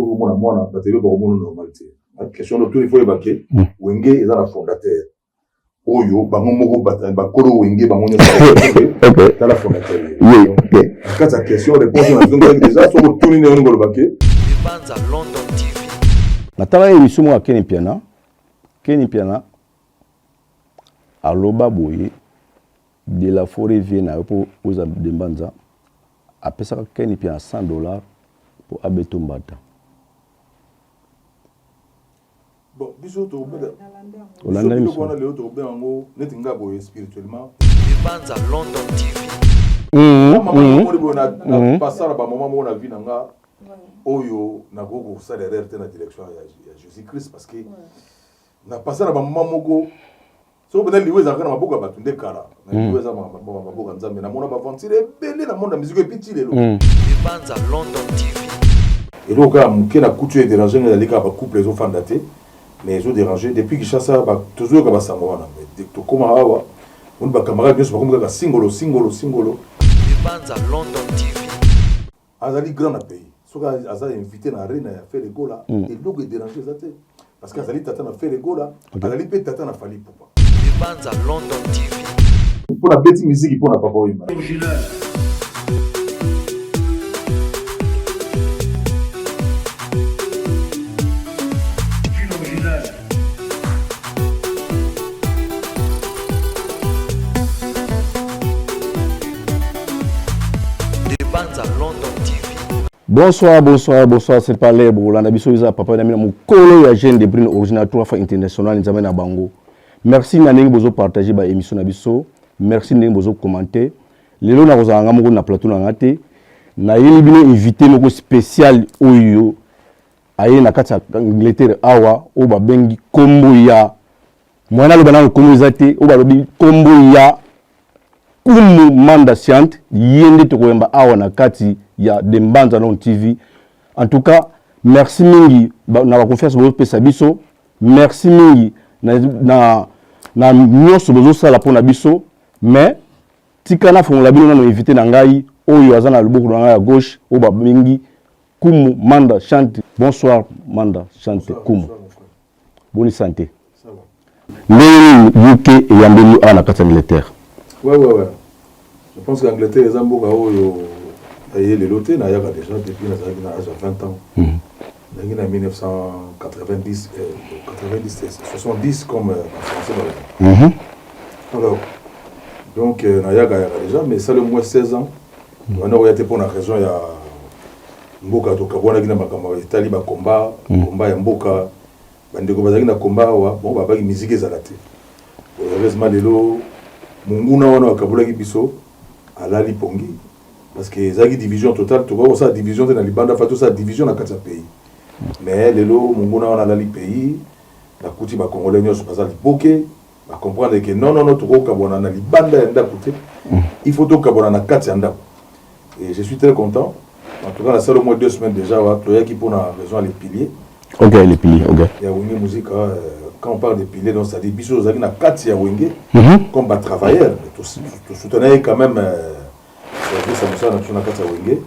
Tokomona mwana bato ebe bakomona normal te. Question no, il faut yeba ke Wenge eza na fondateur oyo bango moko bakolo Wenge bango nyonso. Tala fondateur na kati ya question réponse nazongaki déjà. Soki otuni ndenge olingi oloba ke Banza London TV. Natala émission moko ya Keni Piana. Keni Piana aloba boye: de la forêt vie na yo mpo oza Dembanza apesaka Keni Piana 100 $ mpo abeta mbata. Bon, biso tokobeta Olanda biloko wana lelo, tokobenga yango neti nga boye spirituellement. Banza London TV. Mama boye na pasala bamama moko na vie na nga oyo nakoki kosala erreur te na direction ya Jésus Christ, parce que na pasala bamama moko soki mpena liwa ezalaka na maboko ya bato nde kala na liwa eza maboko ya Nzambe. Namona baaventure ebele na monde ya musique epi ti lelo. Banza London TV. Eloko kaka moke na kutu oyo edérange nga ezali kaka bacouple ezofanda te, mais ezodérange depuis Kinshasa. Tozoyoka basango wana, mais tokóma awa, oni bacamarade nyonso bakomi kaka singolo, singolo, singolo. Banza London TV. Azali grand na pays. Soki aza invité na arena ya Ferre Gola, eloko edérange eza te, parce que azali tata na Ferre Gola, azali mpe tata na Fally Ipupa. Banza London TV. Mpo na beti miziki mpo na papa oyemba. Original. Gene original. Banza London TV. Bonsoir, bonsoir, bonsoir, c'est pas l'air bolanda biso eza papa na mina mokolo ya jeune de brine original, trois fois international, Nzambe na bango. Merci na ndenge bozo partager ba émission na biso, merci ndenge bozo commenter. Lelo nakozala nga moko na plateau na nga te, nayeli bino invité moko spécial oyo aye na kati ya Angleterre awa, oyo babengi kombo ya mwana aloba nano kombo eza te, oyo balobi kombo ya Kumu Manda Siante. Ye nde tokoyamba awa na kati ya de Mbanza Long TV. En tout cas, merci mingi na baconfiance bozopesa biso, merci mingi na nyonso bozosala mpona biso. Mais tika nafongola bino nano invité na ngai oyo aza na loboko na ngai ya gauche, oyo babengi Kumu Manda Chante. Bonsoir Manda Chante. Kumu, boni santé? Ndenge nini UK eyambeli awa na kati ya Angleterre? Ouais. Je pense qu'Angleterre eza mboka oyo aye lelo te. Nayaka déjà depuis nazalaki na âge ya 20 ans. Nazalaki na 1990, 90, 70 comme bafrançais baloba. Alors donc nayaka yaka déjà, mais esali au moins 16 ans wana oya te mpo na raison ya mboka. Tokabwanaki na makambo etali bakomba, komba ya mboka. Bandeko bazalaki na komba awa, bon, babaki musique ezala te. Heureusement lelo monguna wana bakabulaki biso alali pongi, parce que ezalaki division totale. Tokoki kosala division te na libanda, fa tosala division na kati ya pays. Mais lelo monguna wana alali pays. Nakuti bacongolais nyonso baza liboke, bacomprendre ke non, non, non, tokokabwana na libanda ya ndako te, il faut tokabwana na kati ya ndako. Et je suis très content. En tout cas, nasala au moins 2 semaines déjà wa. Toyaki mpona raison ya les piliers. Ok, les piliers, ok. Ya Wenge Musique. Quand on parle des piliers, donc c'est-à-dire biso tozalaki na kati ya Wenge comme batravailleur, tosoutenaki quand même service ya mosala na biso na kati ya Wenge.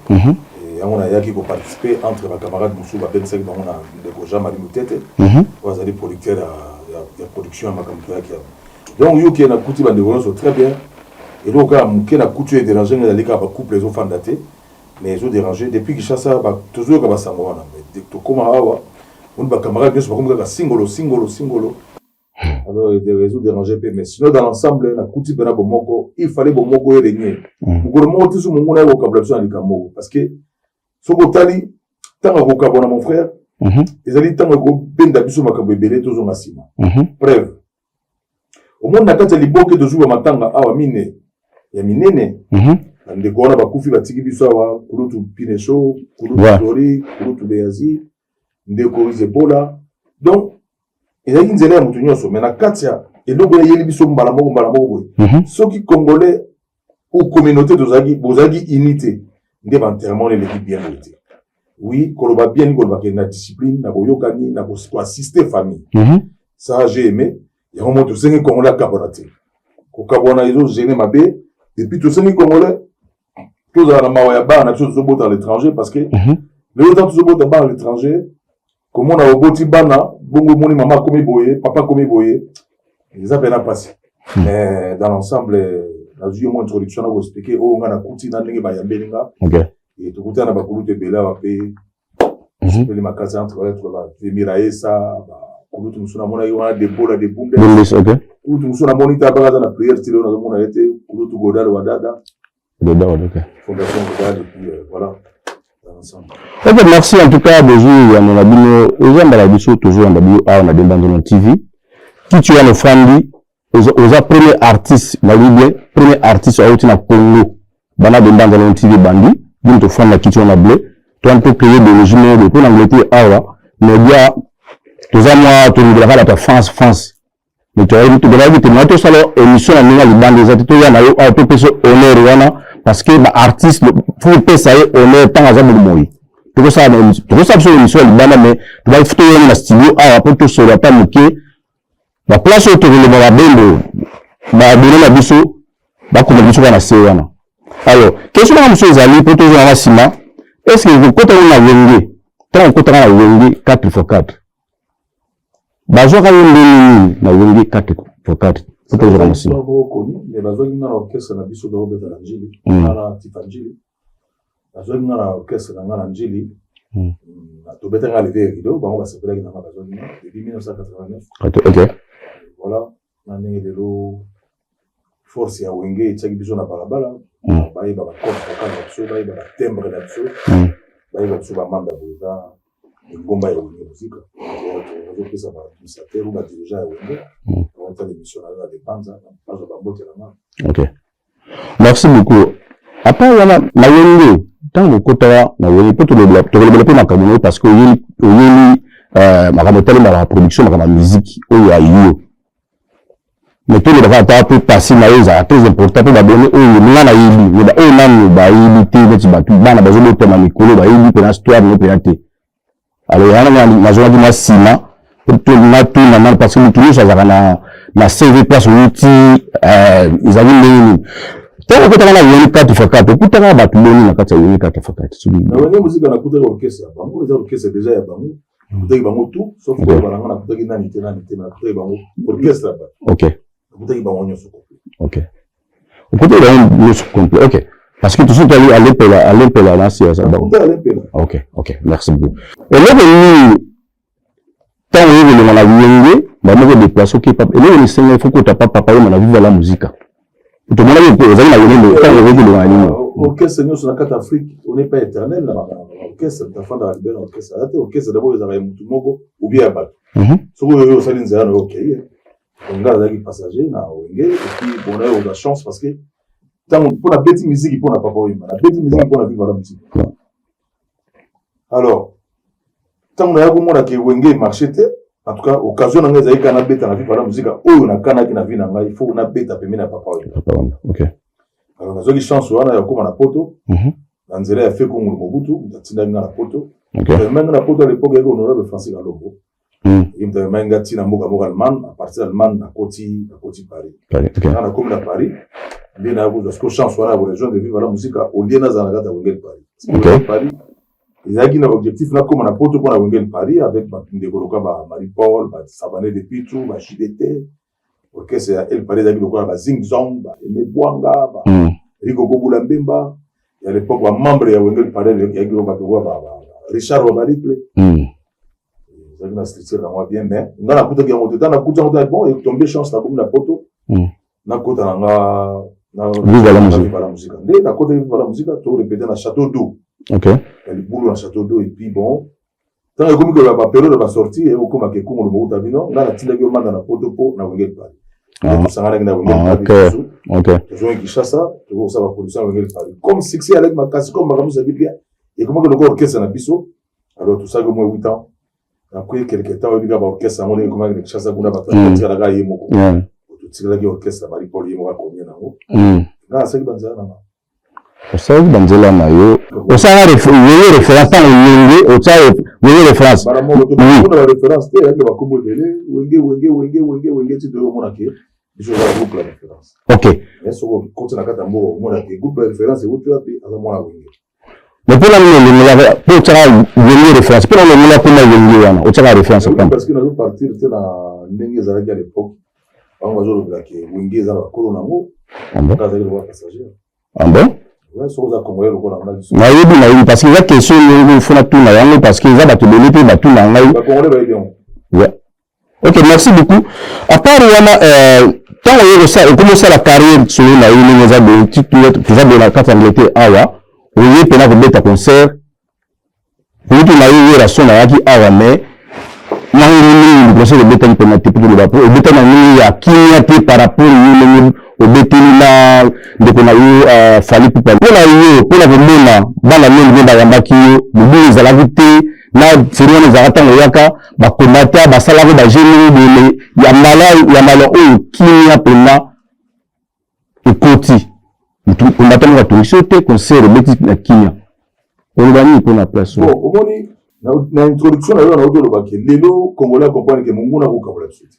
Yango nayaki koparticiper entre bacamarade mosusu babengisaki bango na ndeko Jean Marie Mutete oyo azali producteur ya production ya makambo. Toyaki yango. Donc yoke nakuti bandeko nyonso très bien. Eloko kaka moke na kutu oyo edérange nga ezali kaka bacouple ezofanda te, mais ezodérange depuis Kinshasa. Tozoyoka basango wana, mais tokóma awa, oni bacamarade nyonso bakomi kaka singolo, singolo, singolo. Alors ezodérange mpe, mais sinon dans l'ensemble nakuti mpena bomoko. Il fallait bomoko erégner mokolo moko te so monguna ye kokabula biso na likambo moko, parce que soki otali ntango akokabwana, mon frère, ezali ntango ekobenda biso makambo ebele, tozonga nsima. Preuve, omoni na kati ya liboke tozwi bamatanga awa mine ya minene. Bandeko wana bakufi batiki biso awa: kulutu Pineso, kulutu Flori, kulutu Beazi, ndeko Izebola. Donc ezalaki nzela ya moto nyonso, mais na kati ya eloko eyeli biso mbala moko, mbala moko boye, soki congolais ou communauté tozalaki, bozalaki unité nde baenterrement wana eleki bien boye te. Oui, koloba bien ni koloba ke na discipline, na koyokani, na koassiste famille. Ça, j'ai aimé yango. Mo tosengi congolais akabwana te. Kokabwana ezogêner mabe. Et puis tosengi congolais tozala na mawa ya bana na biso tozobota à l'étranger, parce que Lelo ntango tozobota bana à l'étranger, komona oboti bana bongo, omoni mama akomi boye, papa akomi boye, eza mpena mpasi. Mais dans l'ensemble, nazwi yo mwa introduction na koexpliquer oyo nga nakuti na ndenge bayambeli nga. Tokutana na bakulutu ebele awa mpe sepeli makasi entre bamiraesa, bakulutu mosusu namonaki wana, Debola de Bundes. Bundes, ok. Kulutu mosusu namoni te, abaka aza na prière ti lelo, nazomona ye te, kulutu Godal Wadada. Godal, ok. Fondation Godal, et puis voilà, dans l'ensemble. Ok, merci en tout cas. Bozwi yano na bino, eza mbala biso tozoyamba bino awa na Dembanzono TV. Kiti wana ofandi, oza premier artiste, nalobi bien, premier artiste auti na Congo. Bana Dembanzono TV bandi bino tofandi na kiti wana bleu, towana tocréer idéologie moko boye mpo na Angleterre awa média toza mwa tolobelaka bato ya France France, mais toyaki te mwa tosala émission na ndenge ya libanda. Eza te toya na yo awa, topesa honneur wana, parce que baartiste, faut kopesa ye honneur ntango aza bomoi. Tokosala biso émission ya libanda, mais tobaki toyani na studio awa mpo tosolola ata moke. Baplace oyo tokoloba, babembo baabone na biso bakoma biso kaka na se wana. Alors, question nanga mosusu ezali mpo tozongaka nsima: est ce que kokota ngo na Wenge, ntango okotaka na Wenge 4 x 4, bazwaka yo ndenge nini na Wenge 4 x 4? Po tozwaka na nsima. Koni, mais bazwaki nga na orchestre na biso tokobeta na Njili. Nga na Tifa Njili, bazwaki nga na orchestre na nga na Njili. Tobetaki nga lever rideau, bango basepelaki na nga, bazwaki nga depuis 1989. Voilà, na ndenge lelo force ya Wenge etiaki biso na balabala. Bayeba bacorde vocal na biso, bayeba batimbre na biso, bayeba biso bamanda boye. Eza lingomba ya Wenge Muzika. Nazopesa baadministrateur ou badirigeant ya Wenge baotala émission na yo ya Depanza, bazwa bambote na nga. Ok, merci beaucoup. Apa wana na Wenge, ntango okotaka na Wenge, mpo tokolobela mpe makambo na yo, parce que oyeli makambo etalemaka ya production, makambo ya musique oyo ya yo, mais tolobaka ata mpe passé na yo ezalaka très important mpo babone oyo nga nayebi, mais baoyo nanu bayebi te, neti bato bana bazobotama mikolo, bayebi mpena histoire no mpena te. Alors wana nazongaki mwa nsima natuna nano, parce que motu nyonso azalaka na CV, place outi ezali ndenge nini. Ntango okotaka na Wenge 4 x 4, okutaka bato boni na kati ya Wenge 4 x 4? Na Wenge Muzika, nakutaki orchestre ya bango, eza orchestre déjà ya bango. Nakutaki bango tout, sauf koyeba na nga nakutaki nani te, nani te, nakutaki bango orchestre ya bato. Nakutaki bango nyonso complet. Ok, okutaki bango nyonso complet, ok, parce que tosoki tali alepela alepela na siasa. Nakutaki alepela. Ok, merci beaucoup. Eloko nini, ntango oyo kolonga na Wenge, bamoko déplace, oke papa, eloko nini esengai fo kota pa Papa Wemba na Viva la Musica? Tomonaki ozali na Wenge, ntango okoki kolonga na nini? Orchestre nyonso na kati Afrique, on n'est pas éternel na orchestre. Tafandaka libela na orchestre aza te. Orchestre d'abord ezalaka ya motu moko ou bien ya bato. Soki oyo osali nzela na yo, okei. Nga azalaki passager na Wenge, et puis bon, nayo ozwa chance, parce que ntango mpo nabeti musique mpo na Papa Wemba, nabeti musique mpo na Viva la Musique. Alors ntango naya komona ke Wenge emarché te, en tout cas occasion na ngai ezalaki kaka nabeta na Viva la Musique oyo nakanaki na vie na ngai, il faut nabeta pembeni ya Papa Wemba. Papa Wemba, ok. Alors nazwaki chance wana ya kokóma na Poto na nzela ya fe Kongolo Mobutu, moto atindaki nga na Poto. Amemaki nga na Poto à l'époque yaki honorable Francis Kalombo. Ye moto amemaki nga ntina mboka moko Allemagne. À partir Allemagne, nakoti Paris. Nga nakomi na Paris nde naya kozwa siko chance wana ya korejoindre Viva la Musica, au lieu nazala na kati ya Wenge Paris. Paris ezalaki na objectif nakóma na Poto mpo na Wenge Paris avec bandeko lokola ba Marie Paul, basabane de Pitu, ba JDT. Orchestre ya El Paris ezalaki lokola ba Zing Zong, ba Aimé Bwanga, ba Rico Kobula Mbemba ya l'époque. Bamembre ya Wenge Paris eyaki lokola bato lokola ba Richard Babaricle. Ezalaki na structure yango bien, mais nga nakutaki yango te. Ntango nakuti yango te, bon, etombe chance, nakomi na Poto, nakota na nga na la Musique. Nde nakotaki Viva la Musique, torépété na Château d'eau ya libulu na Château d'eau. Et puis bon, ntango ekomi koloba bapériode ya basortie, ekokomaka ekongolo mokuta bino, ngai natindaki yo manda na Poto mpo na Wenge Paris. Tosanganaki na Wenge Paris, tozongi Kinshasa, tokokosala baproduction ya Wenge Paris. Comme succès alaki makasi, comme makambo ezalaki bien, ekomaki lokola orchestre na biso. Alors tosalaki au moins 8 ans. Après quelque temps, oyebi kaka baorchestre yango ndenge ekomaki na Kinshasa kuna, bato batikalaka ye moko. Totikalaki orchestre Marie Paul ye moko akomie nango. Ngai nasalaki banzela na nga. Osalaki banzela na yo, osalaka Wenge référence. Ntango Wenge, otia Wenge référence. Bala moko tokona baréférence te, yaki bakombo ebele, Wenge, Wenge, Wenge, Wenge, Wenge, ti toyokomona ke biso eza groupe la référence. Mais soki okoti na kati ya mboka, omona ke groupe la référence euti wapi, aza mwana Wenge. Mais mpona nini olongolaka mpo otyaka Wenge référence? Mpona olongola mpona Wenge wana, otyaka référence? Oui, parce que nazopartir te na ndenge ezalaki à l'époque. Bango bazolobelaka Wenge eza na bakolo nango. Ah bon? Nga azalaki lokola passager. Ah bon? Ouais, soki oza Congolais lokola nga biso. Nayebi, nayebi, parce que eza question ndenge fo natuna yango, parce que eza bato ebele mpe batuna ngai. Bacongolais bayebi yango. Ouais. Ok, merci beaucoup. À part wana, ntango oye kosala, okomi osala carrière solo na yo ndenge eza boye, toza boye na kati ya Angleterre awa, oye mpena kobeta concert kolutu na yo Werrason ayaki awa, mais nango mingi concert obetaki mpena te, mpo toloba po obetaki na ndenge ya kimia te par rapport yo ndenge obeteli na ndeko na yo Fally Ipupa. Mpona yo, mpona komona bana mingi nde bayambaki yo, mobulu ezalaki te na seri wana ezalaka ntango oyaka, bakombata basalaki baje ndenge boye ya mbala ya mbala oyo kimia mpena ekoti, kombata moko atongisi yo te, concert obeti na kimia, oloba nini mpona place oyo? Bon, omoni na introduction na yo nauti olobaki, lelo Congolais acomprendre ke monguna akokabola biso te.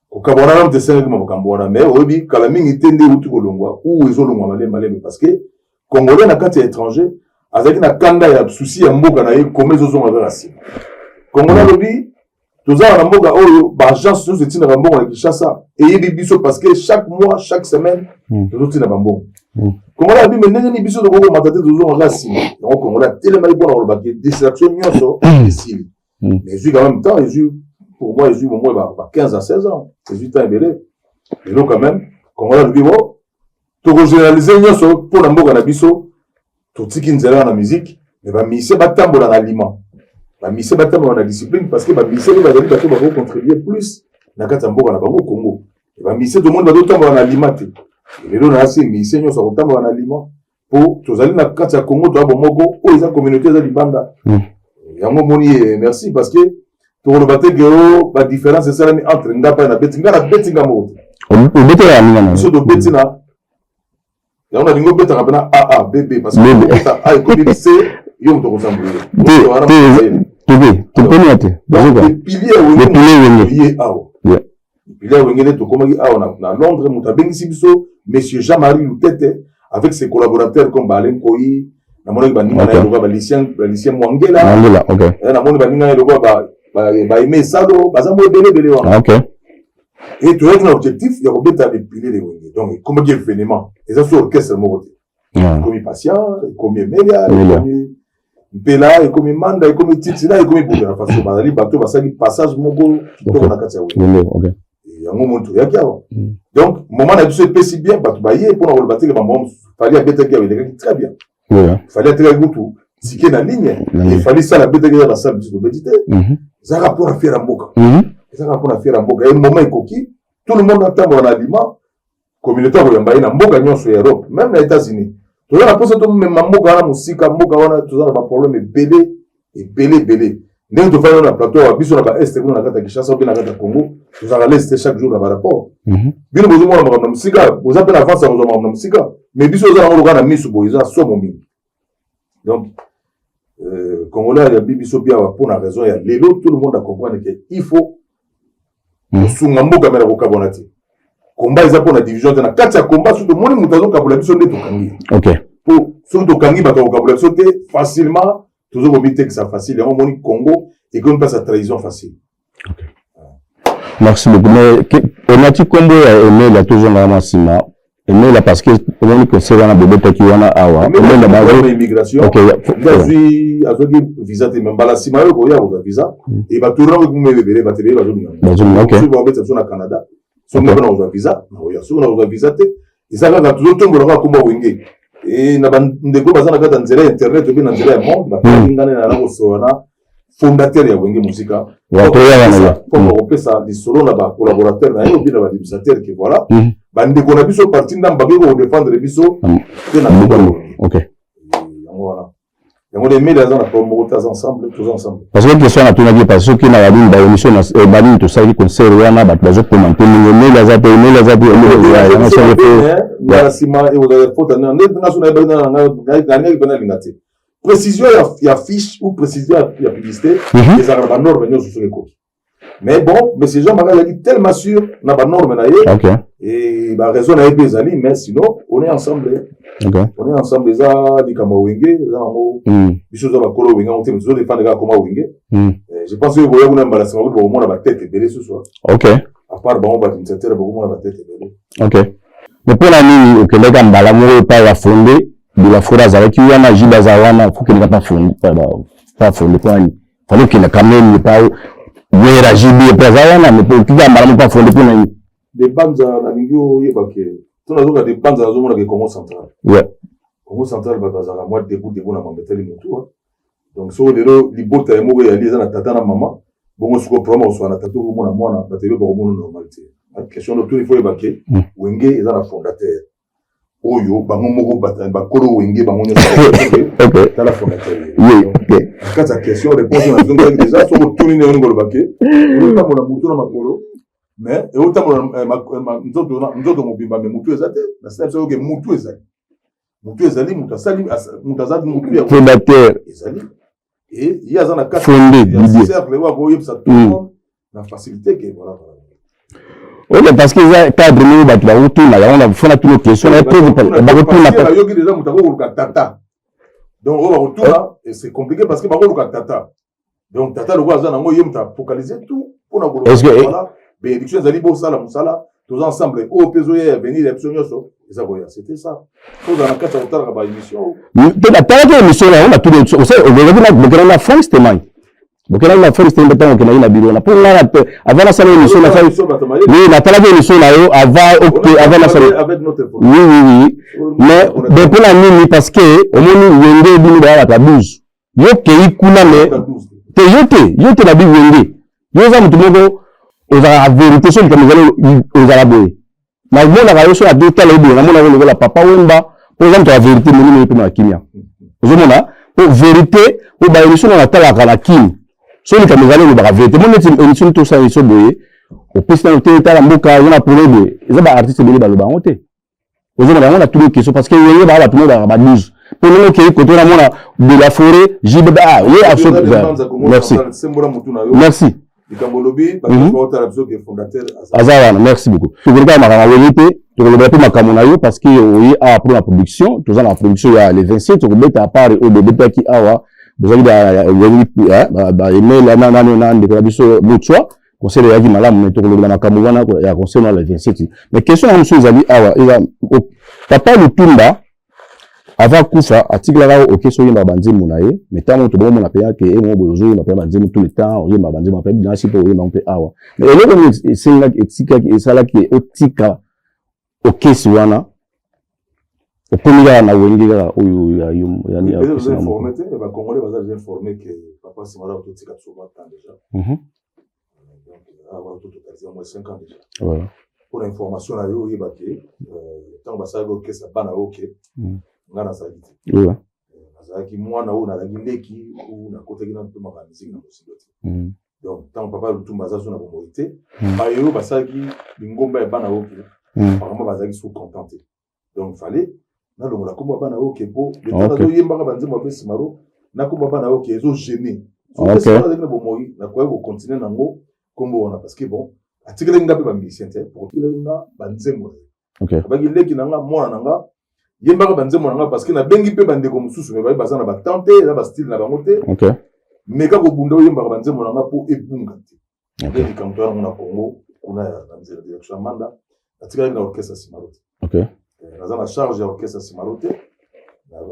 Kokabwana nanu te, esengaki makambo wana, mais oyebi kala mingi te nde euti kolongwa ou ezolongwa malembe malembe, parce que Congolais na kati ya étranger azalaki na kanda ya souci ya mboka na ye, koma ezozonga kaka nsima. Congolais alobi tozala na mboka oyo baagence nyonso etindaka mbongo na Kinshasa eyebi biso, parce que chaque mois, chaque semaine tozotinda bambongo. Congolais alobi: me ndenge nini biso tokokomata te, tozonga kaka nsima? Yango Congolais atelemaki mpona koloba ke distraction nyonso esili. Mais ezwi quand même temps, ezwi, pour moi ezwi au moins ba 15 à 16 ans, ezwi temps ebele. Lelo quand même Congolais alobi: bo tokogénéraliser nyonso mpona mboka na biso, totiki nzela na musique, mais bamusicien batambola na lima, bamusicien batambola na discipline, parce que bamusicien mpe bazali bato bakocontribuer plus na kati ya mboka na bango Congo. Bamusicien tomoni bazotambola na lima te. Lelo na asi musicien nyonso akotambola na lima, mpo tozali na kati ya Congo, toya bomoko oyo eza communauté eza libanda. Yango omoni, merci, parce que tokoloba te ke o badifférence esalami entre nga mpe nabeti, nga nabeti nga moko te. Obetela ninga na Biso tobeti na yango, nalingi obetaka mpena aa bb, parce que obeta a ekomi c, yo moto okozambula. Te, toponi ya te. Donc les piliers Les piliers Wenge. Ye awa pilier ya Wenge nde tokomaki awa na Londres. Moto abengisi biso, monsieur Jean-Marie Lutete avec ses collaborateurs comme Baalen Koi, namonaki baninga na ye lokola Balicien Mwangela. Mwangela, ok. Namoni baninga na ye lokola Baime Esalo, baza mo ebele ebele wana. Et toyaki na objectif ya kobeta les piliers de Wenge. Donc ekomaki événement, eza so orchestre moko te. Ekomi Patient, ekomi Emelia, ekomi Mpela, ekomi Manda, ekomi Titila, ekomi Burkina Faso. Bazali bato basalaki passage moko kitoko na kati ya Wenge. Yango moni toyaki awa. Donc moment na biso epesi bien, bato baye mpona koloba teke bamama mosusu. Fally abetaki awa, elekaki très bien. Fally atekaki kutu ticket na ligne. Efali sala abetaki eza basala, biso tobeti te. Ezalaka mpona fierté ya mboka, ezalaka mpona fierté ya mboka. E moment ekoki, tout le monde atambola na lima, communauté akoyamba ye na mboka nyonso ya Europe, même na États-Unis. Toza na mposa tomema mboka wana mosika. Mboka wana toza na baproblème ebele ebele ebele. Ndenge tofandi na plateau awa, biso na baeste kuna na kati ya Kinshasa mpe na kati ya Congo, tozalaka leste chaque jour na barapport. Bino bozomona makambo na mosika, boza mpe na avance ya kozwa makambo na mosika, mais biso oza nango lokola na miso boye, eza somo mingi. Donc Congolais ayabi biso biawa mpo na raison ya lelo, tout le monde a comprendre que il faut kosunga mboka, me na kokabwana te. Komba eza mpo na division te. Na kati ya komba, soki tomoni moto azokabola biso, nde tokangi. Po soki tokangi bato ya kokabola biso te facilement, tozo komitekisa facile. Yango omoni Congo ekomi mpasi ya trahison facile. Merci beaucoup. Mais onati nkombo ya Emelia, tozongaka na nsima Emelia, parce que omoni concert wana bobetaki wana awa, Emelia bazo immigration nde azwi, azwaki visa te, mais mbala nsima oyo koya kozwa visa e batourna ngo ekumi ebele, bato ebele bazolinga. Bazolinga, ok. Soki babeta biso na Canada, soki mpe na kozwa visa nakoya, soki na kozwa visa te, eza kaka tozotombola kaka komba Wenge. E na bandeko baza na kati ya nzela ya internet obe na nzela ya monde, batali ngane na kosola na fondateur ya Wenge Musika mpo kopesa lisolo na bacollaborateur na ye obi na baadministrateur ke voilà, bandeko na biso parti ndambo bakoki kodefendre biso te na yango wana. Yango nde Emeli aza na problème moko te, aza ensemble, toza ensemble. Parce que question natunaki, parce soki na banini baémission banini tosalaki concert wana, bato bazokomante ndenge Emeli aza te, Emeli aza te. Na nsima ekozala faute nde nga so nayebaki nalingaki mpe nalinga te précision ya fiche ou précision ya publicité ezalaka na banorme nyonso soki ekoki. Mais bon, monsieur Jean Marie azalaki tellement sûr na banorme na ye et baraison na ye mpe ezali, mais sinon on est ensemble. On est ensemble, eza likambo ya Wenge, eza nango biso oza bakolo Wenge yango te, mais tozodefendre kaka koma Wenge. Je pense oyo boya kuna mbala nsima kutu bakomona batete ebele susu. À part bango bato initiateur, bakomona batete ebele. Ok, mais mpona nini okendaka mbala moko epai ya Fonde de la Forêt? Azalaki wana, Jibe aza wana, faut okendaka pa Fonde, pa Fonde. Mpo nani fallait okenda quand même epa Wera, Jibe mpe aza wana, mais okika mbala moko pa Fonde, mpo nani? De Banza, nalingi oyeba ke to nazoka de Banza, nazomona ke Congo Central, Congo Central, bato bazalaka mwa debout debout na mambo etali motu. Donc soki lelo libota ya moko eyali, eza na tata na mama bongo, sikoyo problème akoswala na tata, okomona mwana, bato ebe bakomona normal te. Question de tout, il faut oyeba ke Wenge eza na fondateur oyo bango moko bakolo Wenge bango nyonso. Tala fondateur na kati ya question réponse nazongaki déjà. Soki otuni ndenge olingi oloba ke otambola motu na makolo, mais eotambola nzoto mobimba, mais motu eza te. Nasala biso oke motu ezali, motu ezali, motu asali, motu aza motu ya fondateur. Ezali et ye aza na kati ya cercle oyo akoyebisa tout le monde na facilité ke voilà. Ok, parce que eza cadre moko bato bakotuna yango, fona tuna question na bakotuna. Bayoki déjà moto akokoluka tata, donc oyo bakotuna, c'est compliqué parce que bakoluka tata. Donc tata lokola aza nango, ye moto afocaliser tout mpona koloba voilà, bénédiction ezali, bosala mosala, toza ensemble. Oyo mpe ezoya ya venir ya biso nyonso eza koya. C'était ça, tozala na kati ya kotalaka baémission. Te, natalaki émission na yango, natuni ozalaki bokendaki na Frank Stemai, bokendaki na Frank Stemai ntango okendaki na biro na mpo nga avant nasala émission nasali. Oui, natalaki émission na yo avant nasala. Oui, mais mpona nini? Parce que omoni Wenge, bino baya bato ya 12, yo kei kuna, mais te, yo te, yo te na bi Wenge, yo oza motu moko ozalaka vérité. So likambo ezali, ozala boye, namonaka yo so na tala yo boye, namonaka lokola Papa Wemba, mpo oza moto ya vérité. Monini mpe na kimia, ozomona po vérité, po baémission na natalaka na kini, so likambo ezali, olobaka vérité. Mo neti émission tosala émission boye, opesi nano te, tala mboka eza na problème boye, eza baartiste ebele baloba yango te. Ozomona yango, natuni question parce que Wenge baa bato mo baka ba 12, mpo ndenge okei kote namona de la Forêt, JB, ah ye. Merci, merci. Likambo olobi, baotala biso ke fondateur aza wana. Merci beaucoup. Tokolobaka makambo ya Wenge te, tokolobela mpe makambo na yo, parce que oye awa mpona production. Toza na production ya le 27, tokobeta à part oyo bobetaki awa, bozalaki baemail nani na ndeko na biso Mutswa. Conseil eyaki malamu, mais tokolobela makambo wana ya conseil na le 27. Mais question na mosusu ezali awa, eza papa Lutumba avant kufa atikelaka oke so oyembaka banzembo na ye, mais ntango tobomona mpenza ke ye moko boye ozoyemba mpenza banzembo tout le temps, oyemba banzembo mpe dinasi mpe oyemba mpe awa, mais eloko nini esengaki, etikaki, esalaki otika okesi wana, okomi kaka na Wenge kaka oyo ya yo? Informé te, bacongolais baza déjà informé que papa Simaro totika biso temps déjà. Donc awa tototaliser moins 5 ans déjà. Mpona information na yo, oyeba ke ntango basalaki orchestre bana oke, nga nazalaki te. Nazalaki mwana oyo, nazalaki leki oyo nakotaki na mpe makambo ya musique na mosilo te. Donc ntango papa Lutumba aza so na bomoi te, bayo basalaki lingomba ya bana oke, apparemment bazalaki so content te. Donc fallait nalongola nkombo ya bana oke, mpo le temps nazoyembaka banzembo ya Simaro na nkombo ya bana oke ezogêner. Azalaki na bomoi, nakoki kocontinuer nango nkombo wana, parce que bon, atikelaki nga mpe bamusicien te, atikelaki nga banzembo na ye. Abaki leki na nga, mwana na nga, yembaka banzembo na nga, parce que nabengi mpe bandeko mosusu, mais baye baza na batemps te, eza bastyle na bango te. Meka kobunda, oyembaka banzembo na nga mpo ebunga te. Nde likambo to yango na Congo kuna na nzela direction ya Manda, natikalaki na orchestre Simaro te. Naza na charge ya orchestre Simaro te.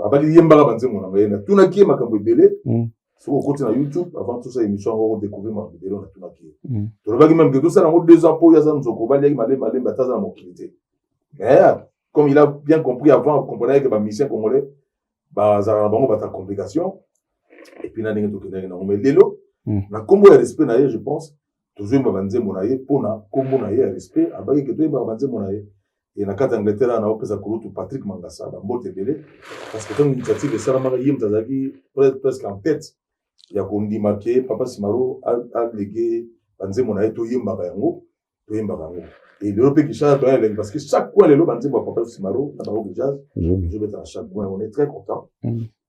Abaki yembaka banzembo na ngai. Natunaki ye makambo ebele. Soki okoti na YouTube avant tosala émission yango, okodécouvrir makambo ebele natunaki ye. Tolobaki même ke tosala yango 2 ans, mpo oyo aza nzoko, baliaki malembe malembe, ata aza na mokili te. Mais comme il a bien compris avant, comprenait que bamusicien congolais bazalaka na bango bata complication, et puis na ndenge tokendaki nango. Mais lelo, na nkombo ya respect na ye, je pense tozoyemba banzembo na ye mpona nkombo na ye ya respect. Abaki ke toyembaka banzembo na ye. E na kati ya Angleterre wana, naopesa kulutu Patrick Mangasa bambote ebele, parce que ntango initiative esalamaka, ye moto azalaki presque en tête ya kondima ke papa Simaro alege banzembo na ye, toyembaka yango, toyembaka yango. Et lelo mpe Kinshasa toya elengi, parce que chaque coin lelo banzembo ya papa Simaro na bango jazz ezobeta na chaque coin. On est très content.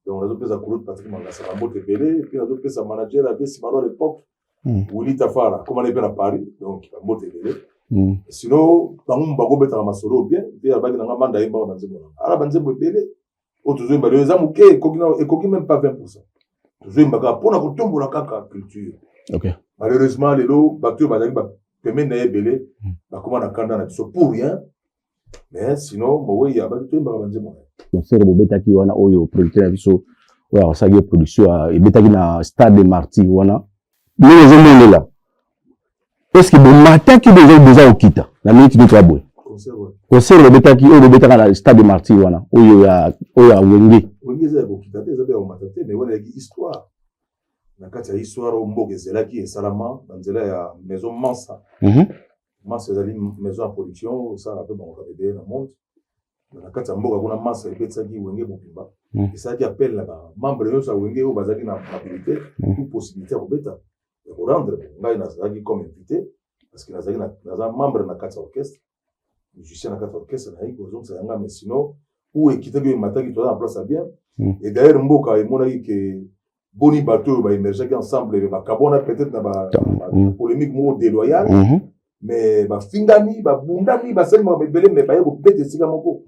Donc nazopesa kulutu Patrick Mangasa bambote ebele, et puis nazopesa manager abe Simaro à l'époque, Willy Tafara, komana mpe na Paris, donc bambote ebele. Sinon bango bakobetaka masolo bien mpe abaki nanga manda ayembaka banzembo nanga ala banzembo ebele oyo tozoyemba lelo eza moke, ekoki même pas 20. Tozoyemba kaka mpona kotombola kaka culture. Malheureusement, lelo bato oyo bazalaki pembeni na ye ebele bakóma na kanda na biso pour rien, mais sinon mowei abaki toyembaka banzembo na ye. Concert bobetaki wana, oyo producteur na biso oyo asalaki production, ebetaki na Stade des Martyrs wana, ndenge ezomonela, est ce que bomataki boza kokita na miniti nini toya boye? Concert bobetaki, oyo bobetaka na Stade des Martyrs wana, oyo ya Wenge. Wenge eza ya kokita te, eza mpe ya komata te, mais wana eyaki histoire. Na kati ya histoire oyo mboka ezelaki, esalama na nzela ya maison Mansa. Mansa ezali maison ya production, esalaka mpe bango ebele na monde. Na kati ya mboka kuna, Mansa ebetisaki Wenge mobimba, esalaki appel na bamembre nyonso ya Wenge oyo bazalaki na habilité ou possibilité ya kobeta, ya korendre. Ngai nazalaki comme invité parce que nazalaki, naza membre na kati ya orchestre, musicien na kati ya orchestre. Nayaki kozongisa yanga, mais sinon ou ekitaki oyo emataki, toza na place ya bien. Et d'ailleurs mboka emonaki ke boni bato oyo baémergeaki ensemble, bakabwana peut-être na bapolémique moko déloyale, mais bafingani, babundani, basali makambo ebele, mais baye kobeta esika moko.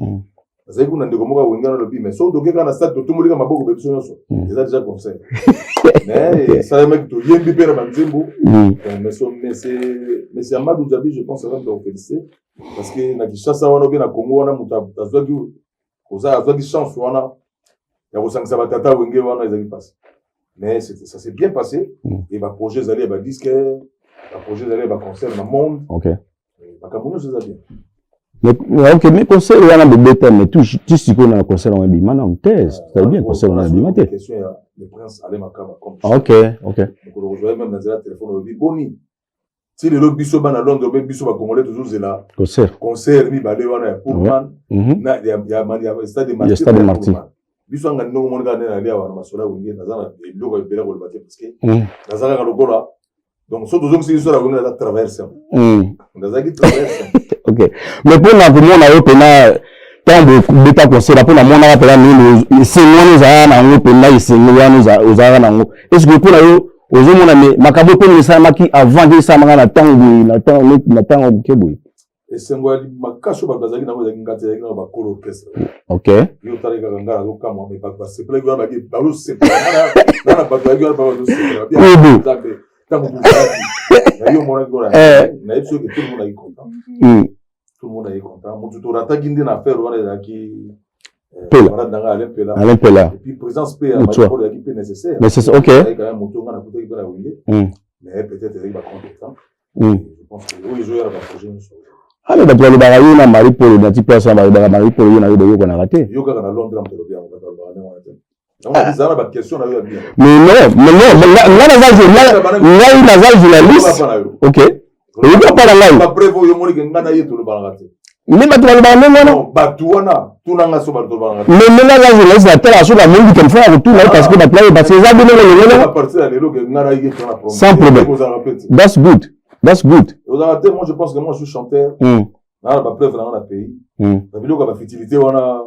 Bazali kuna, ndeko moko awengana alobi: "Mais soki toke kaka na stade, totombolika maboko be biso nyonso, eza déjà concert." Mais esalemaki, toyembi mpe na banzembo. Mais c'est Amadou Diaby, je pense, aza moto akofélicité, parce que na Kinshasa wana obe na Congo wana, moto azwaki koza, azwaki chance wana ya kosangisa batata Wenge wana, ezalaki mpasi, mais ça s'est bien passé. Et baprojet ezali ya badisque, baprojet ezali ya baconcert na monde. Makambo nyonso eza bien. Mais ok, mais concert wana bobeta, mais tu sikoyo na concert wana ebima nanu te. C'est bien, concert wana ebima te. Question ya le prince Alain Makaba comme mokolo kozwa ye même na nzela telefone, olobi boni ti lelo biso bana Londres mpe biso bacongolais tozozela concert concert mibale wana ya Pullman na ya Stade Ya Stade Martyr. Biso anga ndongo moni kaka nde nalia wana masolo ya Wenge, naza na eloko ebele koloba te parce que naza kaka lokola, donc so tozongisi biso na Wenge, naza travailleur simple, nazalaki travailleur simple. Ok, mais mpona komona yo mpena ntango bobeta concert, mpo namonaka mpena nini, esengo wana ozalaka na yango mpena, esengo wana ozalaka na yango, est ce que mpona yo ozomona me makambo mpona esalamaki avant ke esalamaka na ntango boye, na ntango moke boye? Esengo ya makasi oyo bato bazalaki nango ezalaki nga te, ezalaki nango bakolo orchestre. Yo otali kaka ngai nazokamwa, mais bato basepelaki wana, baki bazosepela nga na bato bayaki wana, bazosepela Nzambe. Ntango tozalaki na yo, omonaki wana, nayebi soki tout le monde ayaki content. Tout le monde ayaki content. Motu torataki nde na affaire wana ezalaki Pela. Camarade na ngai Alain Pela. Alain Pela. Et puis présence mpe ya Mutua. Marie Paul ezalaki mpe nécessaire. Nécessaire, ok. Ezalaki quand même moto ngai nakutaki mpe na Wenge, mais peut-être ezalaki bacontretemps. Je pense que oyo ezoya na baprojet nyonso. Ah, mais bato balobaka yo na Marie Paul nati place wana, balobaka Marie Paul, yo na yo boyokanaka te. Yo kaka na Londres moto olobi yango, bato balobaka ndenge wana te. Yango ezala na baquestion na yo ya bien. Mais non, mais non, ngai naza journaliste. Papa na yo. Ok, oyoki apa na ngai. Bapreuve oyo omoni ke ngai na ye tolobanaka te. Mais bato balobaka ndenge wana. Non, bato wana, tunanga so bato tolobanaka te. Mais ndenge aza journaliste, natala so namoni telefone ya kotuna ye, parce que bato naye, parce que eza bino ndenge À partir ya lelo ke ngai na ye tona problème. Sans problème. Ozalaka pe te. That's good, that's good. Ozalaka te. Moi, je pense que moi, je suis chanteur. Naa na bapreuve nanga na pays. Na biloko ya bafutilité wana,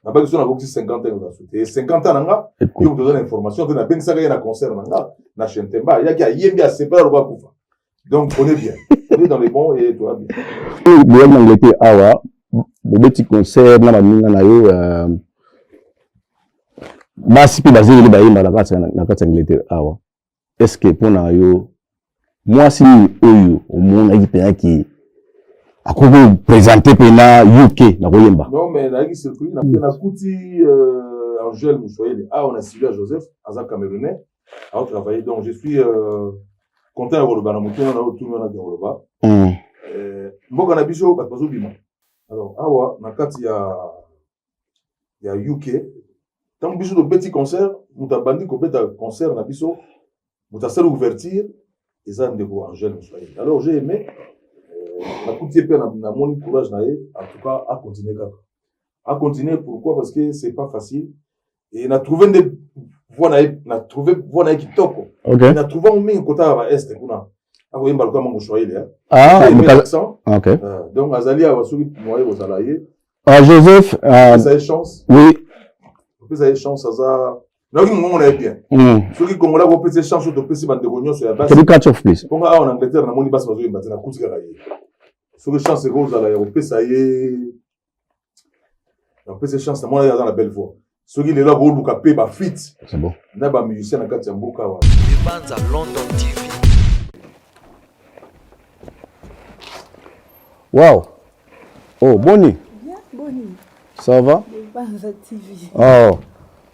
nabaki so nakokisi 50 ans, kozala te 50 ans na nga. Yo moto oza na information te, nabengisaka ye na concert na nga na Chentemba, ayaki, ayembi, asepela lokola akufa. Donc on est bien, on est dans les bons et toa bien. Boyaki na Angleterre awa, bobeti concert na baninga na yo, basi mpe bazengeli bayemba na kati ya Angleterre awa. Est ce que mpona yo, mwasi nini oyo omonaki mpenza ke akoki koprésente mpena UK na koyemba? Non, mais nayaki surpris na nakuti Angèle Mouswahili awa na Sylvia Joseph, aza camerounais, aotravaille. Donc je suis content ya koloba na motu wana, otuni wana ya koloba. Mboka na biso, bato bazobima. Alors awa na kati ya UK, ntango biso tobeti concert, moto abandi kobeta concert na biso, moto asali ouverture eza ndeko Angèle Mouswahili. Alors j'ai aimé, nakuti ye mpe namoni courage na ye. En tout cas, acontinue kaka, acontinue. Pourquoi? Parce que c'est pas facile. Et na trouvé nde voix na ye, na trouvé voix na ye kitoko. Na trouvé yango mingi kota ya baeste kuna, akoyemba lokola mango swahili. Ah, l'accent. Donc azali awa, soki moye kozala ye. Ah, Joseph. Opesa ye chance. Opesa ye chance, aza, nayoki mongongo na ye bien. Soki Kongola akopesa ye chance oyo topesi bandeko nyonso ya basi. Can you catch off, please? Mponga awa na Angleterre, namoni basi bazoyemba te, nakuti kaka ye. Soki chance ekozala ya kopesa ye, ya kopesa chance, namona ye aza na belle voix. Soki lelo akoluka mpe bafit na bamusicien na kati ya mboka awa. Ebanza London TV. Wow. Oh, boni. Bien, boni. Ça va? Ebanza TV. Oh.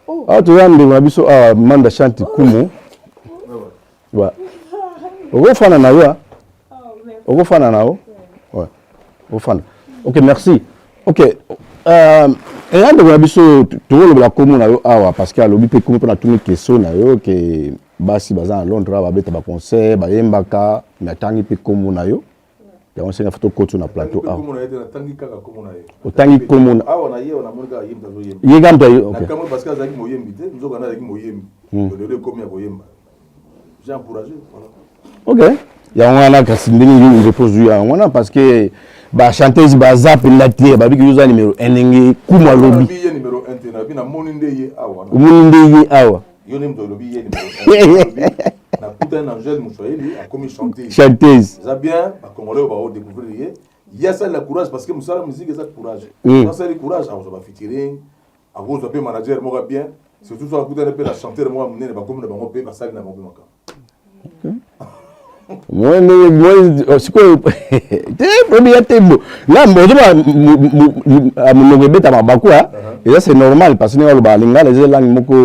Oh. Ah, toza ndeko na biso awa Manda Chante Kumu. Ouais. Okofana na yo, hein? Oh, merci. Okofana na yo? Ouais. Okofana. Ok, merci. Ok. Eya ndeko na biso tokolobela kombo na yo awa parce que alobi mpe kombo mpo natuni question na yo ke basi baza na Londres awa babeta baconcert bayembaka, me atangi mpe kombo na yo, yango senga fo tokoti na plateau awa. Kombo na ye te, natangi kaka kombo na ye. Otangi kombo na awa na ye, namoni kaka ye moto azoyemba. Ye kaka moto aye, ok. Nakamwe parce que azalaki moyembi te, nzoka nde azalaki moyembi. Lelo ekomi ya koyemba, j'ai encouragé, voilà. Ok, yango wana kasi ndenge yo réponse oyo yango wana parce que bachanteuse baza mpenza te, babiki yo oza numéro 1 ndenge Kumu alobi. Nabi ye numéro 1 te, nabi namoni nde ye awa. Omoni nde ye awa. Yo nde moto olobi ye numéro 1. Nakutani na Angèle Moswahili, akomi chanteuse. Chanteuse. Eza bien, bacongolais oyo baodécouvrir ye, ye asalela courage parce que mosala musique eza courage. Asali courage, akozwa bafeaturing, akozwa mpe manager moko bien, surtout so akutani mpe na chanteur moko ya monene, bakomi na bango mpe basali na bango mpe makambo. Moi ndenge moi sikoyo te problème ya te bo nga ozoma monoko ebeta mabaku eza, c'est normal parce que ndenge aloba lingala eza langue moko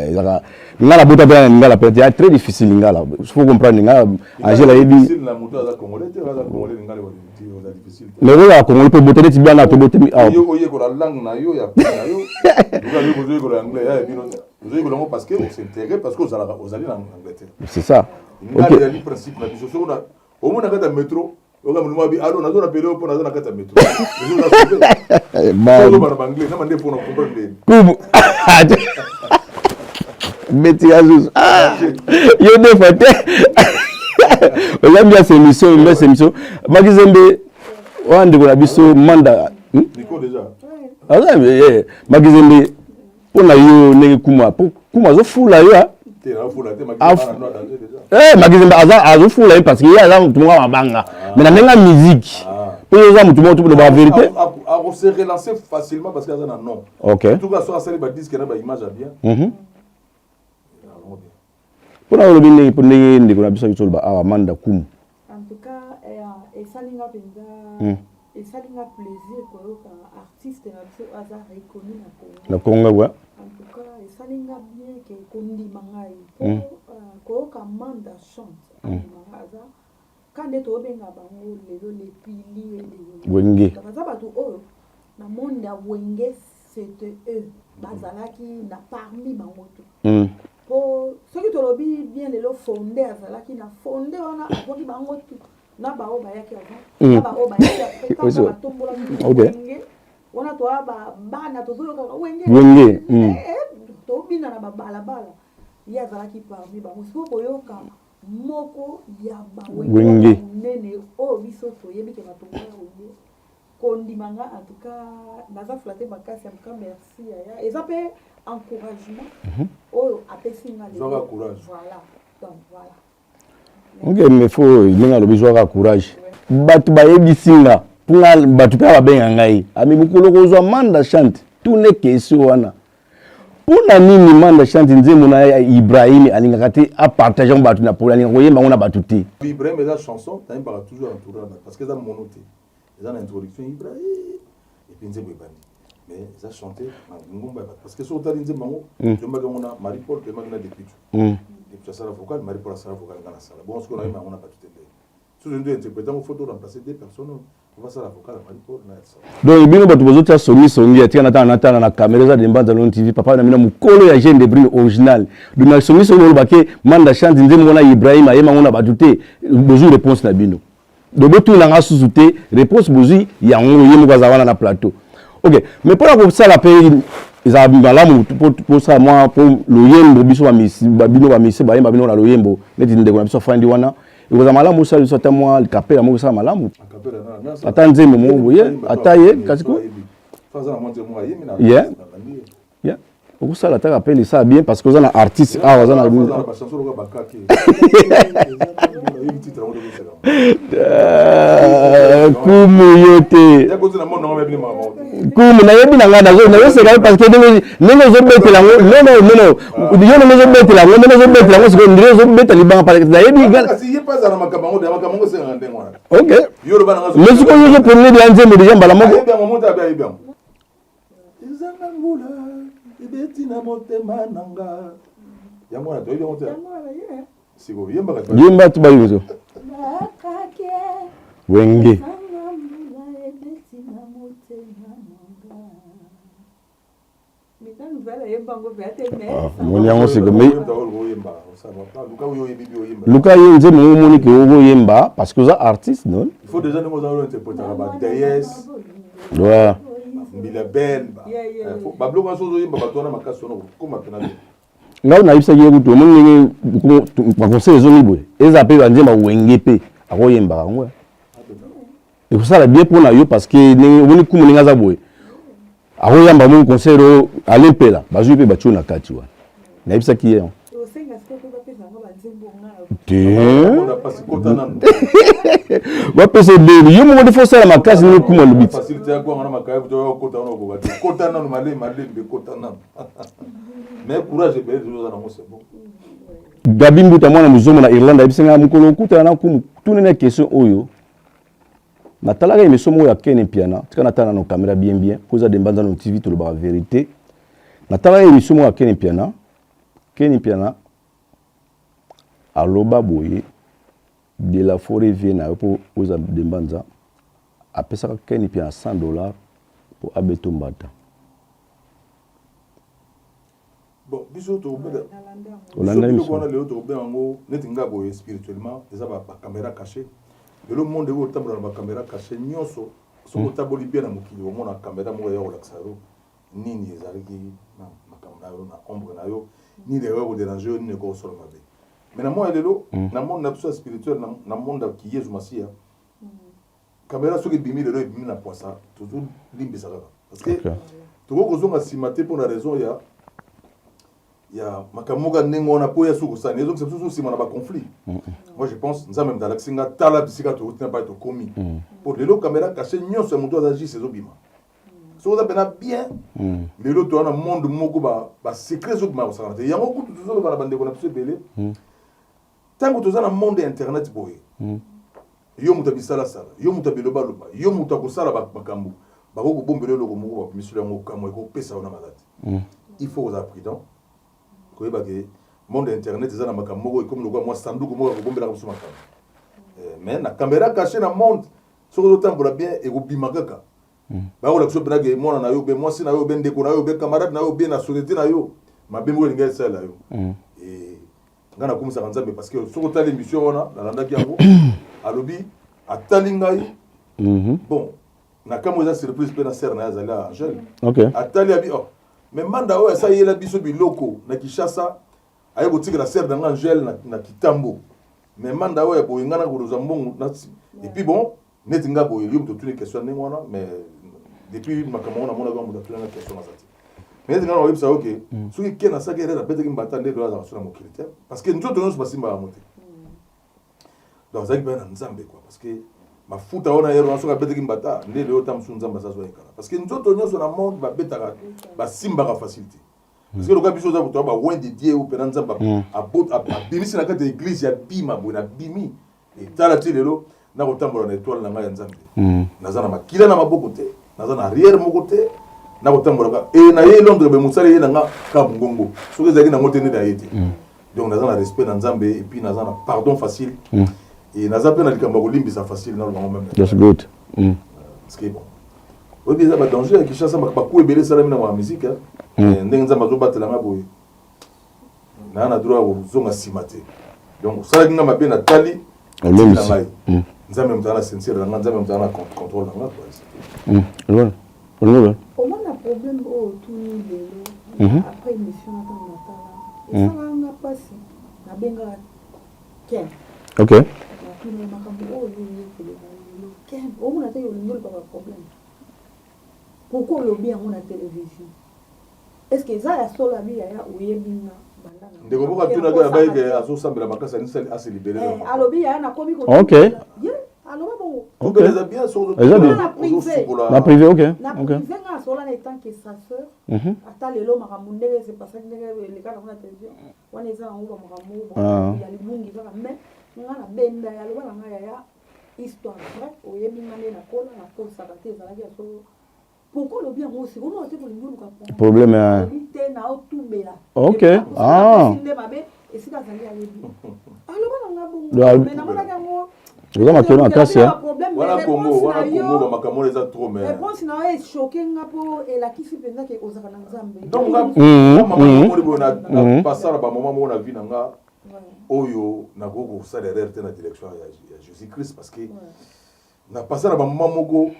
ezalaka lingala bota mpe na lingala peut être très difficile. Lingala, faut comprendre lingala. Angela ayebi. Difficile na moto aza congolais te, aza congolais, lingala eza difficile te. Mais ozala congolais mpe bote neti biana tobotemi awa. Yo oyekola langue na yo ya na yo, oyo ozoyekola anglais ya bino, ozoyekola yango parce que os'intégrer, parce que ozalaka ozali na Angleterre. C'est ça. Lingala ezali principe na biso. Soki omona kati ya métro, oka molimo abi alo, nazo rappeler yo mpo naza na kati ya métro, oloba na banglais nama nde mpona comprendre ndeni. Kumu beti ya zuzu yo deux fois te, oza bien émission, bien émission. Makizembe wana ndeko na biso Manda. Micro déjà. Aza Makizembe mpo na yo ndenge Kuma, po Kuma azofula yo. Te, nafula te, Makizembe azofula ye parce que ye aza motu moko ya mabanga, mais na ndenge ya musique mpo ye oza motu moko toloba vérité. Akose relancer facilement parce que aza na nom. Ok. En tout cas so asali badisque na baimage ya bien. Mpona olobi ndenge mpo ndenge ndeko na biso biso oloba awa Manda Kumu. En tout cas, esalinga mpenza, esalinga plaisir koyoka artiste na biso aza reconnu na Congo. Na Congo, ouais. En tout cas, esalinga bien ke kondima ngai po koyoka Manda Chante, andima ngai aza ka nde tobenga bango lelo les piliers de Wenge. Baza bato oyo na monde ya Wenge, c'était eux bazalaki na parmi bango to po soki tolobi bien lelo Fonde azalaki na Fonde wana, akoki bango tu na bao bayaki avant, na bao bayaki après, kaka batombolaki Wenge wana. Toya bana, tozoyokaka Wenge. Wenge. Tobina na babalabala, ye azalaki parmi bango. Sikoyo koyoka moko ya bawenge monene oyo biso toyebi ke batombola Wenge, kondima nga, en tout cas naza flatté makasi. En tout cas merci yaya, eza mpe encouragement oyo apesi nga. Zwaka courage. Voilà, donc voilà. Ok, mais faut ndenge alobi, zwaka courage. Bato bayebisi nga mpunga, bato mpe babenga ngai ami mokolo kozwa Manda Chante, tune question wana: mpona nini Manda Chante nzembo na ya Ibrahim alingaka te apartage yango bato na polo, alingaka koyemba yango na bato te? Ibrahim eza chanson nayembaka toujours entouré na bato parce que eza mono te, eza na introduction Ibrahim et puis nzembo ebandi, mais eza chanté na ngumba ya bato parce que soki otali nzembo yango, toyembaki yango na Marie Paul, toyembaki na Deputu. Deputu asala vocal, Marie Paul asala vocal, nga nasala. Bon, soki nayemba yango na bato te, nde soki nde interpréter yango, faut to remplacer deux personnes basala vocal ya Marie Paul na Donc bino bato bozotia songisongi, atika natala natala na caméra, eza de Mbanza Lon TV, papa na bino mokolo ya Jeune de Brune original. Donc na songisongi olobake Manda Chante nzembo wana Ibrahim ayemba ngo na bato te, bozwi réponse na bino. Donc botunanga susu te, réponse bozwi yango, ye moko aza wana na plateau. Ok, mais mpona kosala mpe ezala malamu posala mwa mpo loyembo, biso bino bamisi bayemba bino na loyembo neti ndeko na biso afandi wana, ekozala malamu osala biso ata mwa kapela moko, esala malamu, ata nzembo moko boye, ata ye kasi ko. Yeah. Okosala ata appel esala bien parce que oza na artiste awa aza na kumu yo te kumu nayebi na ngai nazoseka yo parce que ndenge ozobetela yango non non non non yo ndenge ozobetela yango ndenge ozobetela yango sikoyo ndenge ozobeta libanga parce que nayebi ok mais sikoyo ozoponele deya nzembo deja mbala moko. Ezanga mbula ebeti na motema na nga. Yango wana toyebi yango te. Sikoyo yembaka te. Yemba tu bayi zo. Wenge. Moni yango siko mais luka ye nzembo ngo omoni ke okoyemba parce que oza artiste non? Il faut déjà ndenge oza interprétaka ba déesse. Ouais. Mbila belle ba. Ba biloko nyonso ozoyemba bato wana makasi wana okoma pena te. Ngai nayebisaki ye kutu omoni ndenge baconseil ezongi boye eza mpe banzembo wenge mpe akoyembaka yango ekosala bien mpo na yo parce que ndenge omoni kumu ndenge aza boye akoyamba moni concert oyo ale mpela bazwi mpe batio na kati wana nayebisaki ye te bapesa ebele yo moko nde fo osala makasi ndenge kumu alobi te. Gabi Mbuta mwana muzombo na Irlande ayebisi ngai mokolo okutana na kumu tuna na question oyo. Natalaka emission moko ya Ken Mpiana, tika natala nano camera bien bien po eza Dembanza no TV tolobaka verite. Natalaka emission moko ya Ken Mpiana, Ken Mpiana aloba boye de la foret vie na yo po oza Dembanza apesaka Ken Mpiana 100 dollars po abeto mbata. Bon, biso tokobeta biso biloko wana lelo tokobenga yango neti nga boye spirituellement eza ba caméra cachée. Lelo monde oyo otambola na ba caméra cachée nyonso, soki otamboli bien na mokili omona caméra moko eya kolakisa yo nini ezalaki na makambo na yo na ombre na yo, nini ekoki kodéranger yo, nini ekoki kosala mabe. Mais na moi lelo na monde na biso ya spirituel, na monde ya kiyezu masiya, caméra soki ebimi lelo ebimi na poisa, tozolimbisa kaka parce que tokoki kozonga nsima te mpona raison ya makambo moko ya ndenge wana mpo ya soki kosala ezongisa biso nsima na baconflit. Moi je pense Nzambe moto alakisi nga tala bisika touti na pai tokomi, mpo lelo caméra caché nyonso ya moto aza juste ezobima. Soki oza mpena bien lelo toza na monde moko basecret ezobima kosakana te. Yango kutu tozoloba na bandeko na biso ebele, ntango toza na monde ya internet boye, yo moto ya bisalasala, yo moto ya bilobaloba, yo moto akosala makambo, bakoki kobombela eloko moko babimiselo yango kamwa ekopesa yo na maladi. Il faut kozala prudent, koyeba ke monde ya internet eza na makambo moko ekomi lokola mwa sanduku moko ya kobombelaka biso makambo. Mais na caméra caché na monde, soki ozotambola bien ekobima kaka. Bakola biso mpena ke mwana na yo be mwasi na yo be ndeko na yo be camarade na yo be na société na yo mabe moko elingi esalela yo. Ngai nakumisaka Nzambe parce que soki otali émission wana nalandaki yango, alobi atali ngai bon na kambo eza surprise mpe na sere na ye azali Angèle. Atali abi oh mais manda oyo asayela biso biloko na Kinshasa aye kotikela sere na ngai Angèle na Kitambo, mais manda oyo ya boye ngai nakolozwa mbongo. Et puis bon neti nga boye yo moto otuni question ndenge wana, mais depuis makambo yango namonaka moto atuni nga question naza te. Mais neti nga na oyebisa yo ke soki ke nasalaki erreur abetaki mbata nde lelo azalaka so na mokili te parce que nzoto nyonso basimbaka yango te. Donc azalaki mpenza na Nzambe quoi, parce que mafuta wana ere wana soki abetaki mbata nde lelo ta mosusu Nzambe aza ekala parce que nzoto nyonso na monde babetaka basimbaka facile te. Parce que lokola biso oza moto ya baoint de Dieu mpena Nzambe abimisi na kati ya église ya bima boye na bimi etala ti lelo nakotambola na étoile na ngai ya Nzambe. Naza na makila na maboko te, naza na arrière moko te, nakotambola e na ye Londres be mosala ye na nga ka mongongo soki ezalaki nango te nde na ye te. Donc naza na respect na Nzambe et puis naza na pardon facile et naza mpe na likambo ya kolimbisa facile nalobango même. That's good. Parce que bon oyebi eza badanger ya Kinshasa, baku ebele esalami na mwa musique ndenge Nzambe azobatela nga boye naa na droit ya kozonga nsima te. Donc osalaki nga mabe natali na ngai, Nzambe moto aza na sincere na nga, Nzambe moto aza na contrôle na nga. Omona problème oyo otuni lelo après émission na ntango natala esalaka nga mpasi, nabengaka Ken. Natuni makambo oyo oyo koloba lelo Ken, omona te olingi oluka baproblème, pourquoi olobi yango na télévision? Est ce que eza ya solo abi yaya oyebi nga banda na Ndeko moko atunaki abayi ke azosambela makasi anisali ase libere. Eh, alobi yaya nakomi ko ye aloba bongo. Eza bien soki Eza bien. Na privé. ozosukola. Na privé, ok. Na privé nga asola na etant que sa sœur. Ata lelo makambo ndenge se passaki, ndenge eleka nango na télévision wana, eza nango bamakambo ya libungi kaka, mais nga na benda ya aloba na nga yaya histoire vrai, oyebi nga nde nakola nakosaka te, ezalaki ya solo. Pourquoi olobi yango? Sikoyo te kolingi oluka problème olobi te na otubela. Nde mabe esika azali ayebi aloba na nga bongo, mais namonaki yango. Oza makelo makasi. Wana Congo, wana Congo, bamakambo wana eza trop, mais réponse na yo echoquer nga mpo elakisi mpenza ke ozalaka na Nzambe. Donc nga mama moni boye na pasala bamama moko na vie na nga oyo nakoki kosala erreur te na direction ya Jésus Christ, parce que na pasa na bamama moko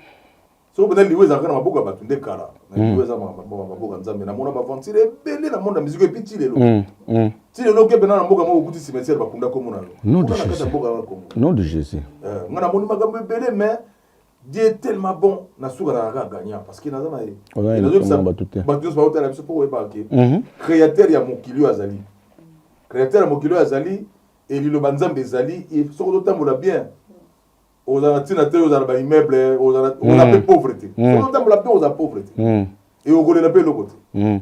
soki mpenza liwa ezalaka na maboko ya bato nde kala na liwa eza maboko ya Nzambe. Namona baaventure ebele na monde ya musique, et puis ti lelo, ti lelo oke mpena na mboka moko, okuti cimetière, bakunda komona yo. Nom de na kati ya Jésus. mboka ya Congo. Nom de Jésus. Nga namoni makambo ebele, mais Dieu est tellement bon, nasuka na kaka gagnant parce que naza na ye. Oza na Nazoyebisa likambo ya bato te. bato nyonso baotala biso mpo koyebaka ke créateur ya mokili oyo azali, créateur ya mokili oyo azali, eliloba Nzambe ezali. Soki ozotambola bien, ozala na ntina te ozala baimmeuble, ozala mpe pauvre te. Soki ozotambola bien, ozala pauvre te e okolela mpe eloko te.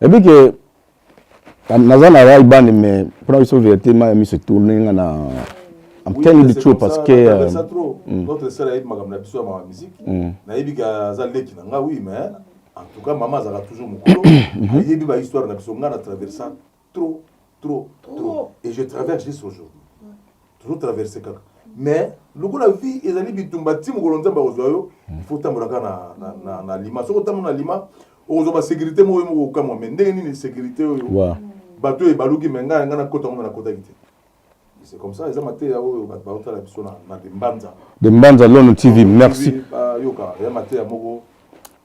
Ebi ke naza na Ray-Ban, mais mpona biso vérité, ma ya miso etourne nga na I'm Oui, telling you mais the c'est truth comme parce ça, que natraversa trop. Notre sœur ayebi makambo na biso ya mama musique. Nayebi ke aza leki na nga, oui, mais en tout cas mama azalaka toujours mokolo, ayebi bahistoire na biso. Nga na traversa trop, trop, trop, et je traverse jusqu'à aujourd'hui, toujours traverse kaka. Mais lokola vie ezali bitumba ti mokolo Nzambe akozwa yo, il faut otambola kaka na lima. Soki otambola na lima, okozwa basécurité moko yo moko okamwa, mais ndenge nini sécurité oyo bato oyo ebaluki, me ngai ngai nakota ngo, me nakotaki te. C'est comme ça, eza mateya oyo bato baotala biso na Dembanza. De Mbanza Lono TV, merci. Bayoka ya mateya moko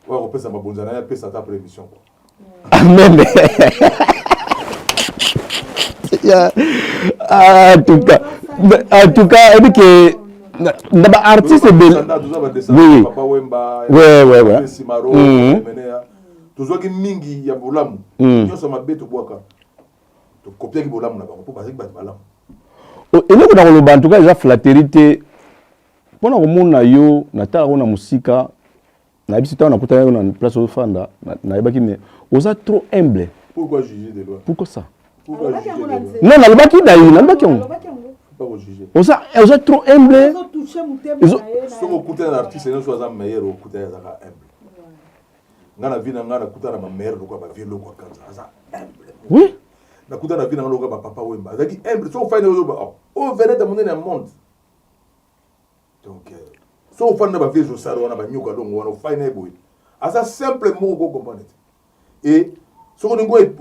oyo akopesa mabonza na ye, apesa ata après émission quoi. Amen. Yeah. En tout cas, ebi ke na ba artiste ebele. Toza badescendant Papa Wemba, Simaro, Menea. Tozwaki mingi ya bolamu, nyonso mabe tobwaka, tokopiaki bolamu na bango mpo bazalaki bato malamu. Eloko na koloba, en tout cas eza flatterie te mpona komona yo, natalaka na mosika, nayebi si ntango nakutana yo na place ozofanda, nayebaki, mais oza trop humble. Pourquoi juger de loin? Pourquoi ça? Pourquoi Alobaki juger yango de na loin? nzela. Non, nalobaki na ye, nalobaki yango. Alobaki yango. Pas kojuger. Oza trop humble. Ezotouche motema na ye. Soki okutana na artiste nyonso aza meilleur, okutana azaka humble. Nga na vie na nga nakutana na bameilleur lokola bavieux Loko Akanza, aza humble. Nakutana na vie na nga lokola bapapa Wemba, azalaki humble. Soki ofandi ozoba oyo vedette monene ya monde. Donc soki ofandi na bavieux Josar wana, banyoka longo wana, ofandi na ye boye, aza simple moko kocomprendre te. E soki olingi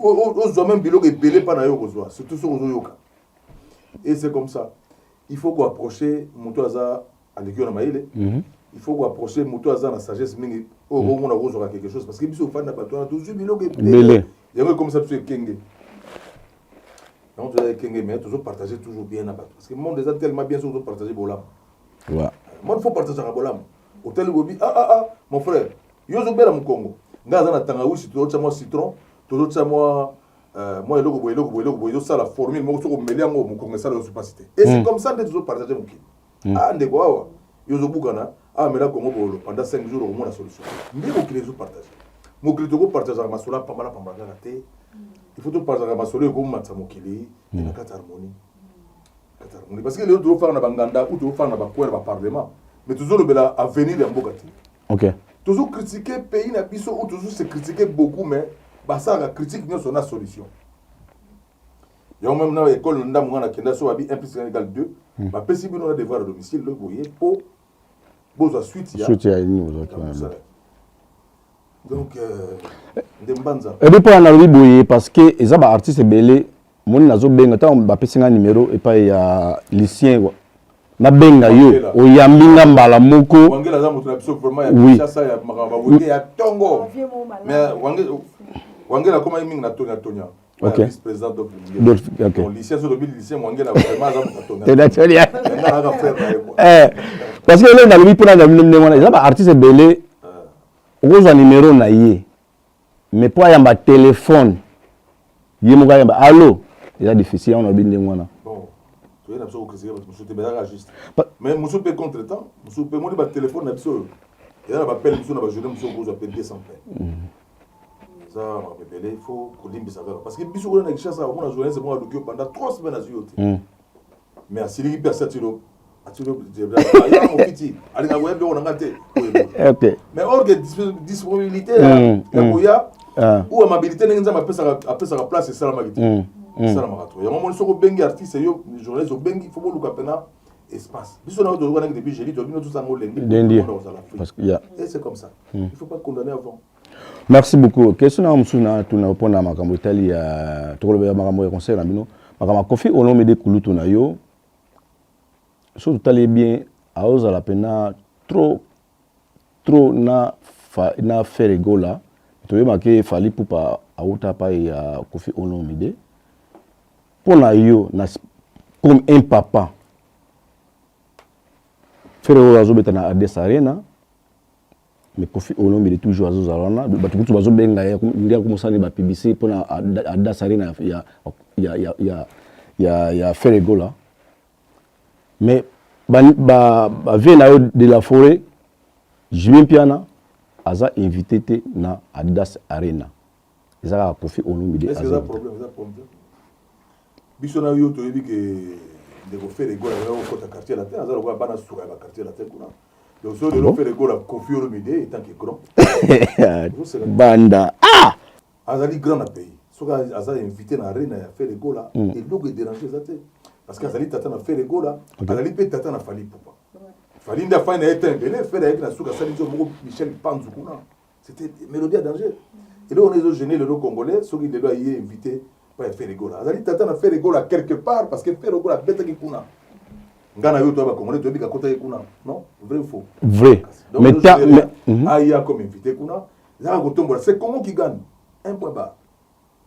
ozwa même biloko ebele mpa na yo, okozwa, surtout soki ozoyoka. Et c'est comme ça, il faut koapprocher moto aza aleki yo na mayele, il faut koapprocher moto aza na sagesse mingi oyo omona kozwaka quelque chose, parce que biso ofandi na bato wana, tozwi biloko ebele. Yango ekomisa biso ekenge, yango toza ekenge, mais tozopartage toujours bien na bato, parce que monde eza tellement bien soki ozopartage bolamu. Monde faut partageaka bolamu. Otali bobi: "Ah ah ah, mon frère, yo ozobela mokongo, ngai aza na tangawisi, tozotya mwa citron, tozotya mwa eloko boye, eloko boye, eloko boye, ezosala formule moko, soki omeli yango, mokongo esala yo supasi te." Et c'est comme ça nde tozopartage mokili. "Ah ndeko, awa yo ozobukana awa, mela kongo bolo pendant 5 jours, okomona solution." Nde mokili ezopartage. Mokili tokopartageaka masolo apambala pambala kaka te, il faut topartageaka masolo ekomatisa mokili na kati ya harmonie, kati ya harmonie, parce que lelo tozofanda na banganda ou tozofanda na bacoin na baparlement, mais tozolobela avenir ya mboka te. Tozocritiquer pays na biso ou tozose critiquer beaucoup, mais basalaka critique nyonso na solution yango. Même na école na ndambo nga nakenda, so babi 1 plus 1 égale 2, bapesi bino na devoir à domicile lo boye mpo bozwa suite ya Suite ya nini ozwaki ya wana. mosala. Donc nde Mbanza. Ebi mpo nalobi boye parce que eza baartiste ebele moni nazobenga, ntango bapesi nga numéro epai ya Lucien, nabenga yo. Wangela. Oyambi nga mbala moko. Wangela aza moto na biso vraiment ya Kinshasa, ya makambo bawenge ya tongo. Mais Wangela akomaki mingi na Tonya Tonya. Vice président Dolph. Dolph, ok. Donc Lucien, so lobi Lucien Wangela, vraiment aza moto ya Tonya. Tonya Tonya. Nga naka frère na ye quoi. Parce que eloko nalobi mpona na bino ndenge wana, eza baartiste ebele okozwa numéro na ye. Mais mpo ayamba telefone, ye moko ayamba allo, eza difficile. Yango nayebi ndenge wana. Bon, toye na biso kocritiquer bato mosusu te, bazalaka juste, mais mosusu mpe contre temps, mosusu mpe moni batelefone na biso oyo eza na bapele mosusu na bajournée mosusu okozwa mpe 200 pele. Eza makambo ebele, il faut kolimbisa kaka, parce que biso kuna na Kinshasa, omona journaliste moko aluki yo pendant 3 semaines, azwi yo te, mais asiliki mpe asi atilo atilo ya mokiti, alingaka koya biloko na nga te. Mais or que disponibilité ya koya ou amabilité, ndenge Nzambe apesaka place, esalamaki te, esalamaka to yango. Moni soki obengi artiste, yo journaliste obengi, faut boluka mpena espace. Biso na tozokanaki depuis jeudi, tobino tosango lundi. Et c'est comme ça, il faut pas condamner avant. Merci beaucoup. Question na mosusu na tuna mpona makambo etali ya tokolobela makambo ya conseil na bino, makambo ya Koffi Olomide, kulutu na yo. So totali bien, aozala mpena trop trop na Ferre Gola. Toyebaki Fally Ipupa auta pai ya Koffi Olomide. Mpo na yo na, comme un papa, Ferre oyo azobeta na Adidas Arena, mais Koffi Olomide toujours azozala wana. Bato kutu bazobenga ye ndenge akomosala bapublicité mpona Adidas Arena ya Ferre Gola. Mais bavieux na yo de la forêt, Julien Mpiana, aza invité te na Adidas Arena, eza kaka Koffi Olomide. Eza problème, eza problème. Biso na yo toyebi ke ndeko Ferre Gola okota Quartier Latin, aza lokola bana suka ya baquartier latin kuna. Donc so lelo Ferre Gola, Koffi Olomide etant que grand Banda, ah! Azali grand na pays, soki aza invité na Arena ya Ferre Gola, eloko edérange eza te, parce que azali tata na Ferre Gola, azali mpe tata na Fally Ipupa. Fally nde afai na ye te ebele. Ferre ayaki na suka, asali nzo moko Michel Panzu kuna, c'était mélodie ya danger. Eloko wana ezogêner lelo Congolais. Soki lelo aye invité pa ya Ferre Gola, azali tata na Ferre Gola quelque part, parce que Ferre Gola abetaki kuna. Nga na yo toya bacongolais, toyebi kakotaki kuna, non? Vrai ou faux? Vrai. Donc, mais ta, mais, aya comme invité kuna, ezaka kotombola. C'est Congo qui gagne, un point barre.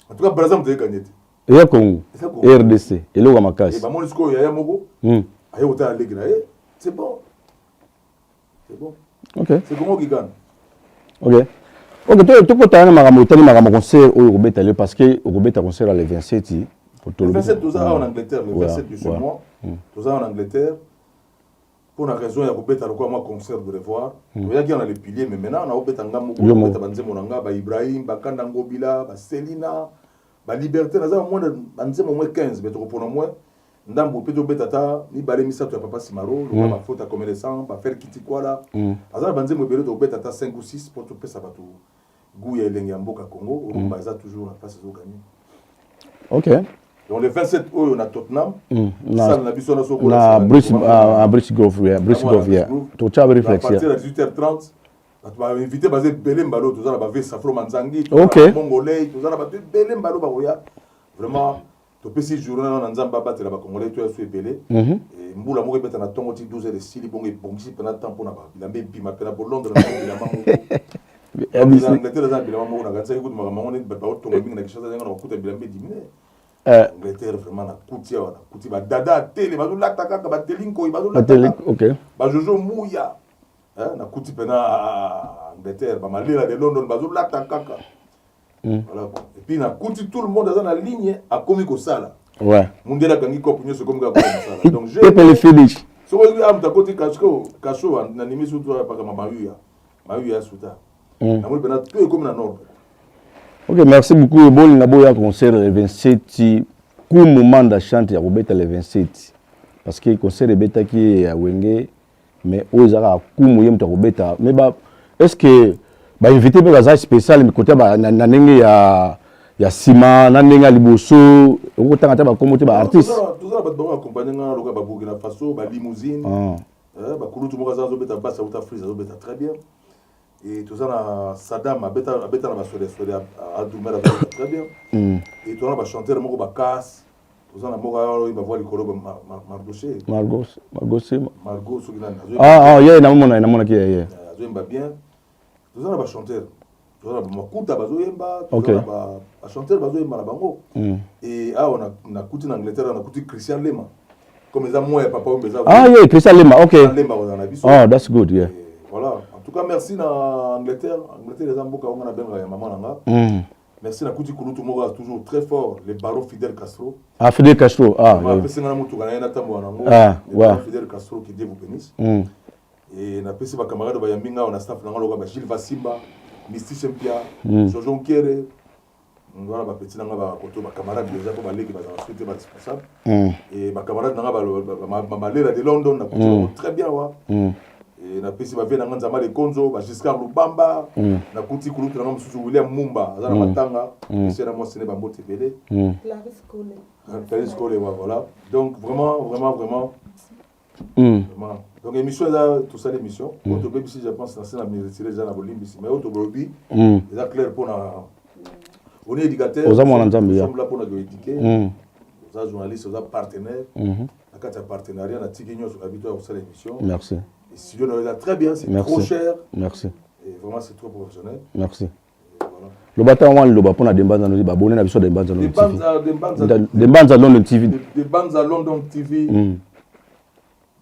En tout cas, Braza moto ayekanye te. Eya Congo, RDC, eloko ya makasi. Bamoni sikoyo yaya moko aye kotala leki na ye, c'est bon, c'est bon. C'est Congo qui gagne. Ok, tokotala na makambo etali makambo concert oyo okobeta lelo, parce que okobeta concert le 27. Le 27, toza awa en Angleterre, le 27 du ce mois, toza en Angleterre pour na raison ya kobeta lokola mwa concert de revoir. Toyaki na les piliers, mais maintenant naobeta nga moko, kobeta banzembo na nga, baibrahim, bakanda ngobila, baselina, baliberté. Naza moins banzembo moins 15, mais tokopona moins ndambo mpe tobeta ata mibale misato ya papa Simaro, lokola bafota commerçant, bafaire kitikwala. Aza na banzembo ebele, tokobeta ata 5 ou 6 mpo topesa bato goût ya elenge ya mboka Congo. Rumba eza toujours na place, ezoganye. Donc le 27 oyo na Tottenham, salle na biso na na Bruce Grove, yeah, Bruce Grove, yeah. Totya reflex. À partir ya 18h30, bato bainvité baza ebele. Mbalo toza na bave Safro Manzangi, Mongolei, toza na bato ebele. Mbalo bakoya vraiment. Topesi journée wana na Nzambe abatela bacongolais, to ya so ebele. Mbula moko ebeta na ntongo ti 12 heures esili bongo, ebongisi mpena temps mpona bilamba ebima mpena po Londres na bilamba moko, Angleterre eza na bilamba moko. Nakanisaki kutu makambo yango neti bato baotonga mingi na Kinshasa, ndenge na kokuta bilamba edimine. Angleterre vraiment, nakuti awa, nakuti badada atele bazolata kaka bateli nkoi, bazolata bajojo muya. Nakuti mpena Angleterre, bamalela de London bazolata kaka. Voilà quoi. Et puis nakuti tout le monde aza na ligne, akomi kosala. Mundele akangi kope nyonso, ekomi kaka kosala. Donc je finish. Soki amutu akoti kasho kasho, nanimi surtout apakama mayuya mayuya suta, namoni mpena to ekomi na nord. Ok, merci beaucoup. Bolinga boya concert le 27, kumu manda chante ya kobeta le 27, parce que concert ebetaki ya Wenge, mais oyo eza kaka kumu, ye moto akobeta. Mais ba est ce que bainvité mpe baza spécial côté na ndenge ya nsima, na ndenge ya liboso, okotanga te bakombo te baartiste? Toza na bato bango accompagne nga lokola baburkina Faso, balimousine, bakulutu moko aza azobeta basse, auta Frise, azobeta très bien. Et toza na Sadam, abeta na basolesole, adrumer, azobeta très bien. Et toza na bachanteur moko bakase, toza na moko oyo bavoi likolo, Mardoche. Margos, Margos. Margot soki nani. Ah, ye namona, namonaki ye. Azoyemba bien. Toza na bachanteur, toza na bamakuta bazoyemba, toza na bachanteur bazoyemba na bango. Et awa nakuti na Angleterre, nakuti Christian Lema, comme eza mwa ya papa oyo eza. Ah ye, Christian Lema, ok. Lema kozala na biso. Oh, that's good, yeah. Voilà, en Tout cas, merci na Angleterre. Angleterre eza mboka onga nabengaka ya mama na nga. Merci na kuti kulutu moko aza toujours très fort, le baron Fidel Castro. Ah, Fidel Castro, ah. Apesi nga na motuka na ye, natambola nango. Le baron Fidel Castro, que Dieu vous bénisse. Et napesi bacamarade bayambi nga awa na staff na nga, loka ba Gilles Vasimba, Mistiche Mpia, Jojo Nkere. Wana bapeti na nga, bakoto, bacamarade déjà, mpo baleki bazala soki te baresponsable. Et bacamarade na nga bamalela de London, nakuti bango très bien wa. Et napesi bavie na nga Nzamba de Konzo, baGiscard Lubamba. Nakuti kulutu na nga mosusu William Mumba, aza na matanga, pesi na mwasi ne bambote ebele. Clarisse Cole. Clarisse Cole, ouais, voilà. Donc vraiment, vraiment, vraiment, vraiment. Donc émission eza, tosala émission oyo tobebisi, je pense na se na miretire eza na bolimbisi, mais oyo tobolobi eza clair mpona on est éducateur. Oza mwana Nzambe, ya. Nous sommes là mpona koéduquer. Oza journaliste, oza partenaire. Na kati ya partenariat, natiki nyonso na bito ya kosala émission. Merci. Et studio na yo eza très bien, c'est Merci. trop cher. Merci. Et vraiment, c'est trop professionnel. Merci. Et voilà. Loba ta mwa liloba mpona Dembanza no, babone na biso Dembanza no TV. Debanza, Debanza. Dembanza London TV. Debanza London TV.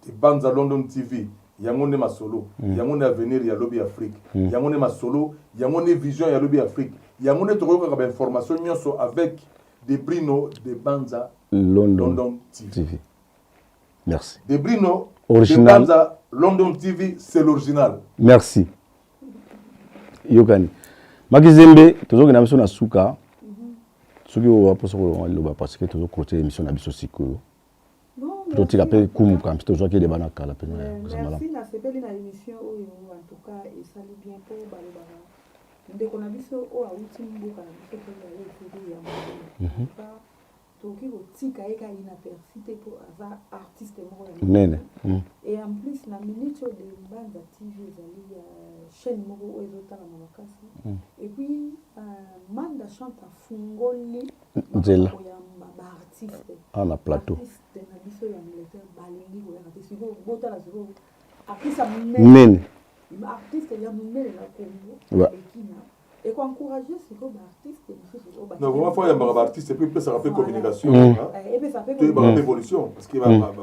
Debanza London TV, yango nde masolo, yango nde avenir ya lobi Afrique, yango nde masolo, yango nde vision ya lobi Afrique, yango nde tokoyokaka bainformation nyonso avec Debrino Debanza London, London TV. TV. Merci. Debrino Original. Debanza London TV, c'est l'original. Merci. Yokani Makizembe, tozokenda biso na suka. Soki oyo aposa koloba liloba, parce que tozoclôturer émission na biso sikoyo. Totika mpe kumuka mpe tozwaki débat na kala mpenza. Merci, nasepeli na émission oyo. En tout cas, esali bien, mpo balobaka ndeko na biso oyo awuti mboka na biso mpe yaye efeli ya monene, tokoki kotika ye kaka inaperçu te, mpo aza artiste moko ya monene. Et en plus, na minute oyo, Dembanza TV ezali ya chaîne moko oyo ezotalama makasi. Et puis Manda Chante afungoli nzela koyamba baartiste. Ah, na plateau. Artiste na biso ya Angleterre balingi koyaka te. Sikoyo botala, sikoyo artiste ya monene, artiste ya monene na Congo ekina ekoencourage sikoyo baartiste mosusu oyo. Non, vraiment, faut yambaka baartiste, et puis epesaka mpe communication. Epesa mpe toyebaka mpe évolution, parce que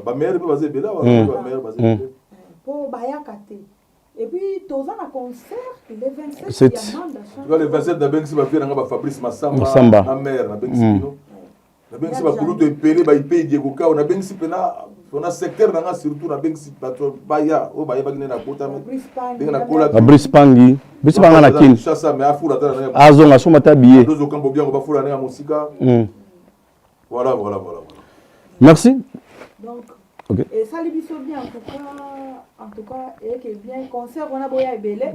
bameilleur mpe baza ebele awa, bameilleur baza ebele. Mpo bayaka te. Et puis toza na concert le 27 ya Manda. En tout cas, le 27, nabengisi bavie nanga baFabrice Masamba. Masamba. Na mare, nabengisi bino, nabengisi bakulutu ebele, baipei Diego Kao, nabengisi mpena mpona secteur nanga, surtout nabengisi bato baya oyo bayebaki nde nakotami, ndenge nakola. Fabrice Pangi, Brice Panga na Kini. Sasa, mais afula ata na azonga soma ata billet. Dozokambo biango bafula ndenge ya mosika. Voilà, voilà, voilà, voilà. Merci. Donc Ok. esali biso bien, en tout cas, en tout cas eyeke bien. Concert wana, boya ebele.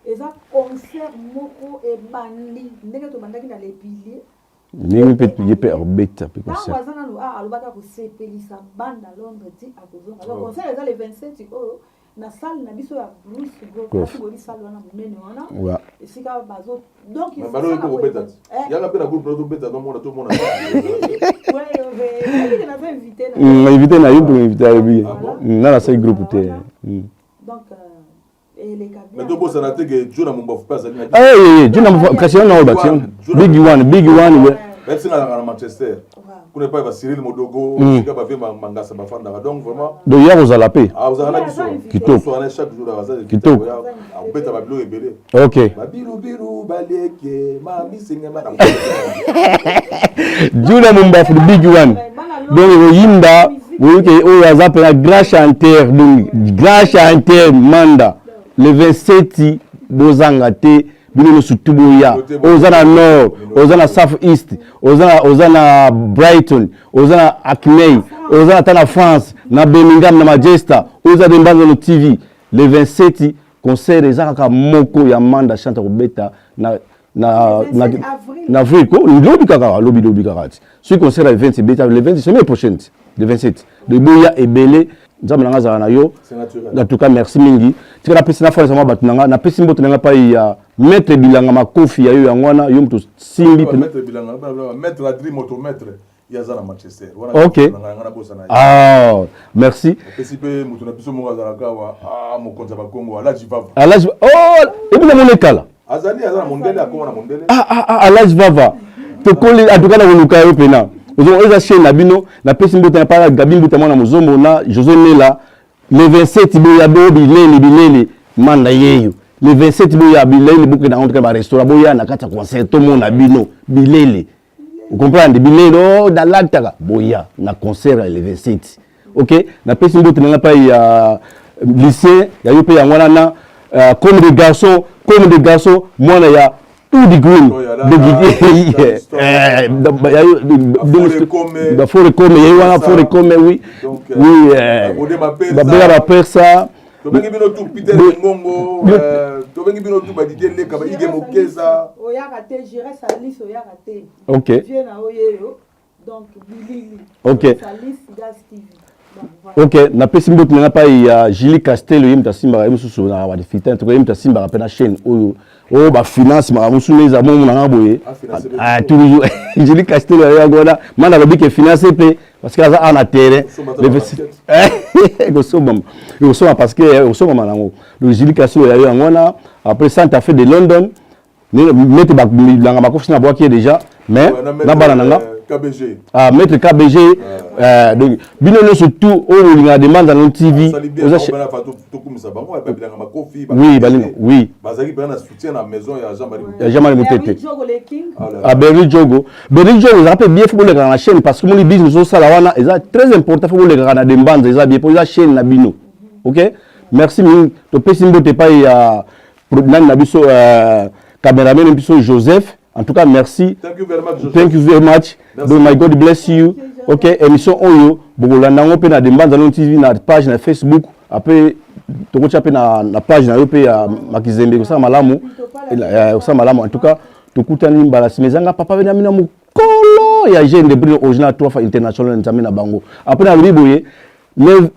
Eza concert moko ebandi ndenge tobandaki na les piliers. Ndenge mpe ye mpe akobeta mpe ntango concert. Aza nanu a alobaki akosepelisa banda Londres ti akozonga. Donc concert eza le 27 oyo na salle na biso ya Bruce Grove. Grove. Boyebi salle wana monene wana esika bazo donc Mais balo mpe kobeta ti yaka mpe na groupe na tobeta, tomona, tomona. Oyebike naza invité na Invité na ye mpo invité ayebi. Ah bon? Nga nasali groupe te. Donc eleka bien. Mais tobosana te ke Jo na Mombafu mpe azali na Eh, eh, Juna, kasi wana oyo batia big one, big one, we. Bayebisi nga azalaka na Manchester kuna epai baCyril Modogo, esika bavie Mangasa bafandaka. Donc vraiment Donc ya kozala mpe. Azalaka na biso. Kitoko. Soana chaque jour aza. Kitoko. Akobeta babiloko ebele. Babilubilu balieke mamisengema. Juna Mombafu, the big one. Donc oyimba, oyoki oyo aza mpena grand chanteur. Donc grand chanteur Manda, le 27, bozanga te, bino nyonso tu boya. Oza na nord, oza na south east, oza na Brighton, oza na Hackney, oza ata na France, na Birmingham, na Manchester, oza Dembanzano TV, le 27, concert eza kaka moko ya Manda Chante kobeta na avril ko lobi kaka, lobi, lobi kaka ti soki concert ya 20 ebeta le 20, semaine prochaine ti le 27 de. Boya ebele, Nzambe na nga azala na yo. C'est naturel. En tout cas, merci mingi. Tika napesi na fana sama bato na nga, napesi mbote na nga pai ya maître Bilanga Makofi ya yo, yango wana yo moto simbi. Maître Bilanga, maître Adri motomètre, ye aza na Manchester wana. Nga nabosana ye. Ah, merci. Opesi mpe moto na biso moko azalaka awa, ah, mokonzi ya Bakongo, Alaji Vava. Alaji, oh, ebi na mona ekala. Azali, aza na mondele, akoma na mondele. Ah, ah, ah, Alaji Vava, tokoli. En tout cas, na koluka yo mpena eza chaîne na bino. Napesi mbote na pala Gabi Mbuta, mwana mozombo na José Mela. Le 27, boya bo bilele bilele, Manda yeyo. Le 27 boya bilele, bokenda yango toka barestaurant, boya na kati ya concert, tomona bino bilele, ocomprendre? Bilele o nalataka, boya na concert ya le 27. Ok, napesi mbote na nga pai ya lycée ya yo mpe, yango wana na comme des garçons, comme des garçons, mwana ya Udi Green. Bafore kome ye wana, fore kome, oui oui, babenga bapersa. Tobengi bino tu Peter Ngongo, tobengi bino tu badidie Leka, baige Mokeza. Oyaka te, Jires Alice, oyaka te. Ok. Vie na oyeyo, donc bilili. Ok. Alice Gas TV. Donc, voilà. Ok, napesi mbote na nga pai ya Julie Castello, ye moto asimbaka ye mosusu na badifficulté, tuka ye moto asimbaka mpe na chaîne oyo, oyo bafinance, makambo mosusu nde eza mongo na nga boye. Afinance. Ah, toujours Julie Castello yango wana, mana alobi ke finance mpe parce que aza awa na terrain. Kosomba Le ata 26 ekosombama, ekosomba parce que ekosombama nango. Le Julie Castello ya yo yango wana. Après, Santa Fe de London, maître bilanga makofi na bwaki ye déjà, mais na bana na nga. KBG. Ah, maître KBG, donc bino nyonso tout oyo bolingaka Demande na TV. Asali bien. Oza bango bana fa tokumisa bango, babilanga makofi. Oui, balinga, oui. Bazalaki mpenza na soutien na maison ya Jean Marie. Ya Jean Marie Mutete. Berry Djogo, le king. Ah, Berry Jogo, Berry Jogo ezalaka mpe bien, fo bolekaka na chaîne, parce que moni business ozosala wana eza très important, fo bolekaka na Dembanza, eza bien mpo eza chaîne na bino. Ok, merci mingi. Topesi mbote epai ya nani na biso, cameraman biso Joseph. En tout cas, merci. Thank you very much, Joseph. Thank you very much. Merci. Donc my God bless you. Ok, émission oyo bokolanda yango mpe na Dembanza No TV na page na Facebook. Après tokotia mpe na page na yo mpe ya Makizembe, kosala malamu, kosala malamu. En tout cas, tokutani mbala nsima. Ezanga papa bena mina mokolo ya jeune de Brino original, trois fois international, Nzambe na bango. Après nalobi boye, mais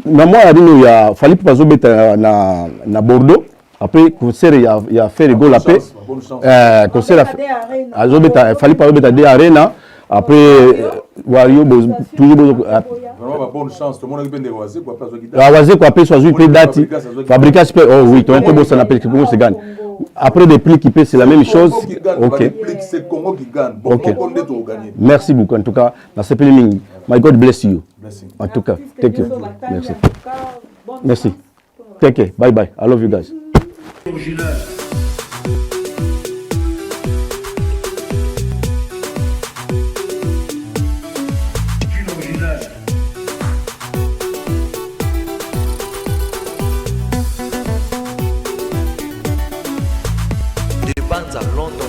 na mwana bino ya Fally mpe bazobeta na Bordeaux, après concert ya Ferre Gola mpe. Chance, bonne chance. Concert Azobeta de Arena. Azobeta, Fally mpe azobeta de Arena. Après Wario toujours bozo. Vraiment ba bonne chance, tomonaki mpe ndeko Wazekwa mpe azwaki. Ah, Wazekwa mpe so azwi mpe date. Fabricas azwaki. Fabricas mpe, oh oui, toyaki tobosana mpe Congo se gagne. Après des prix qui paient, c'est la même chose. Congo qui gagne. Ok. Ba c'est Congo qui gagne bon. Ok. Moko nde tokoganye. Merci beaucoup. En tout cas, nasepeli mingi. My God bless you. Blessing. En tout cas, Artiste thank you. nyonso batangi, Merci. en tout cas, bonne Merci. chance. Take care. Bye bye. I love you guys. Original. Gino Original. De Banza London.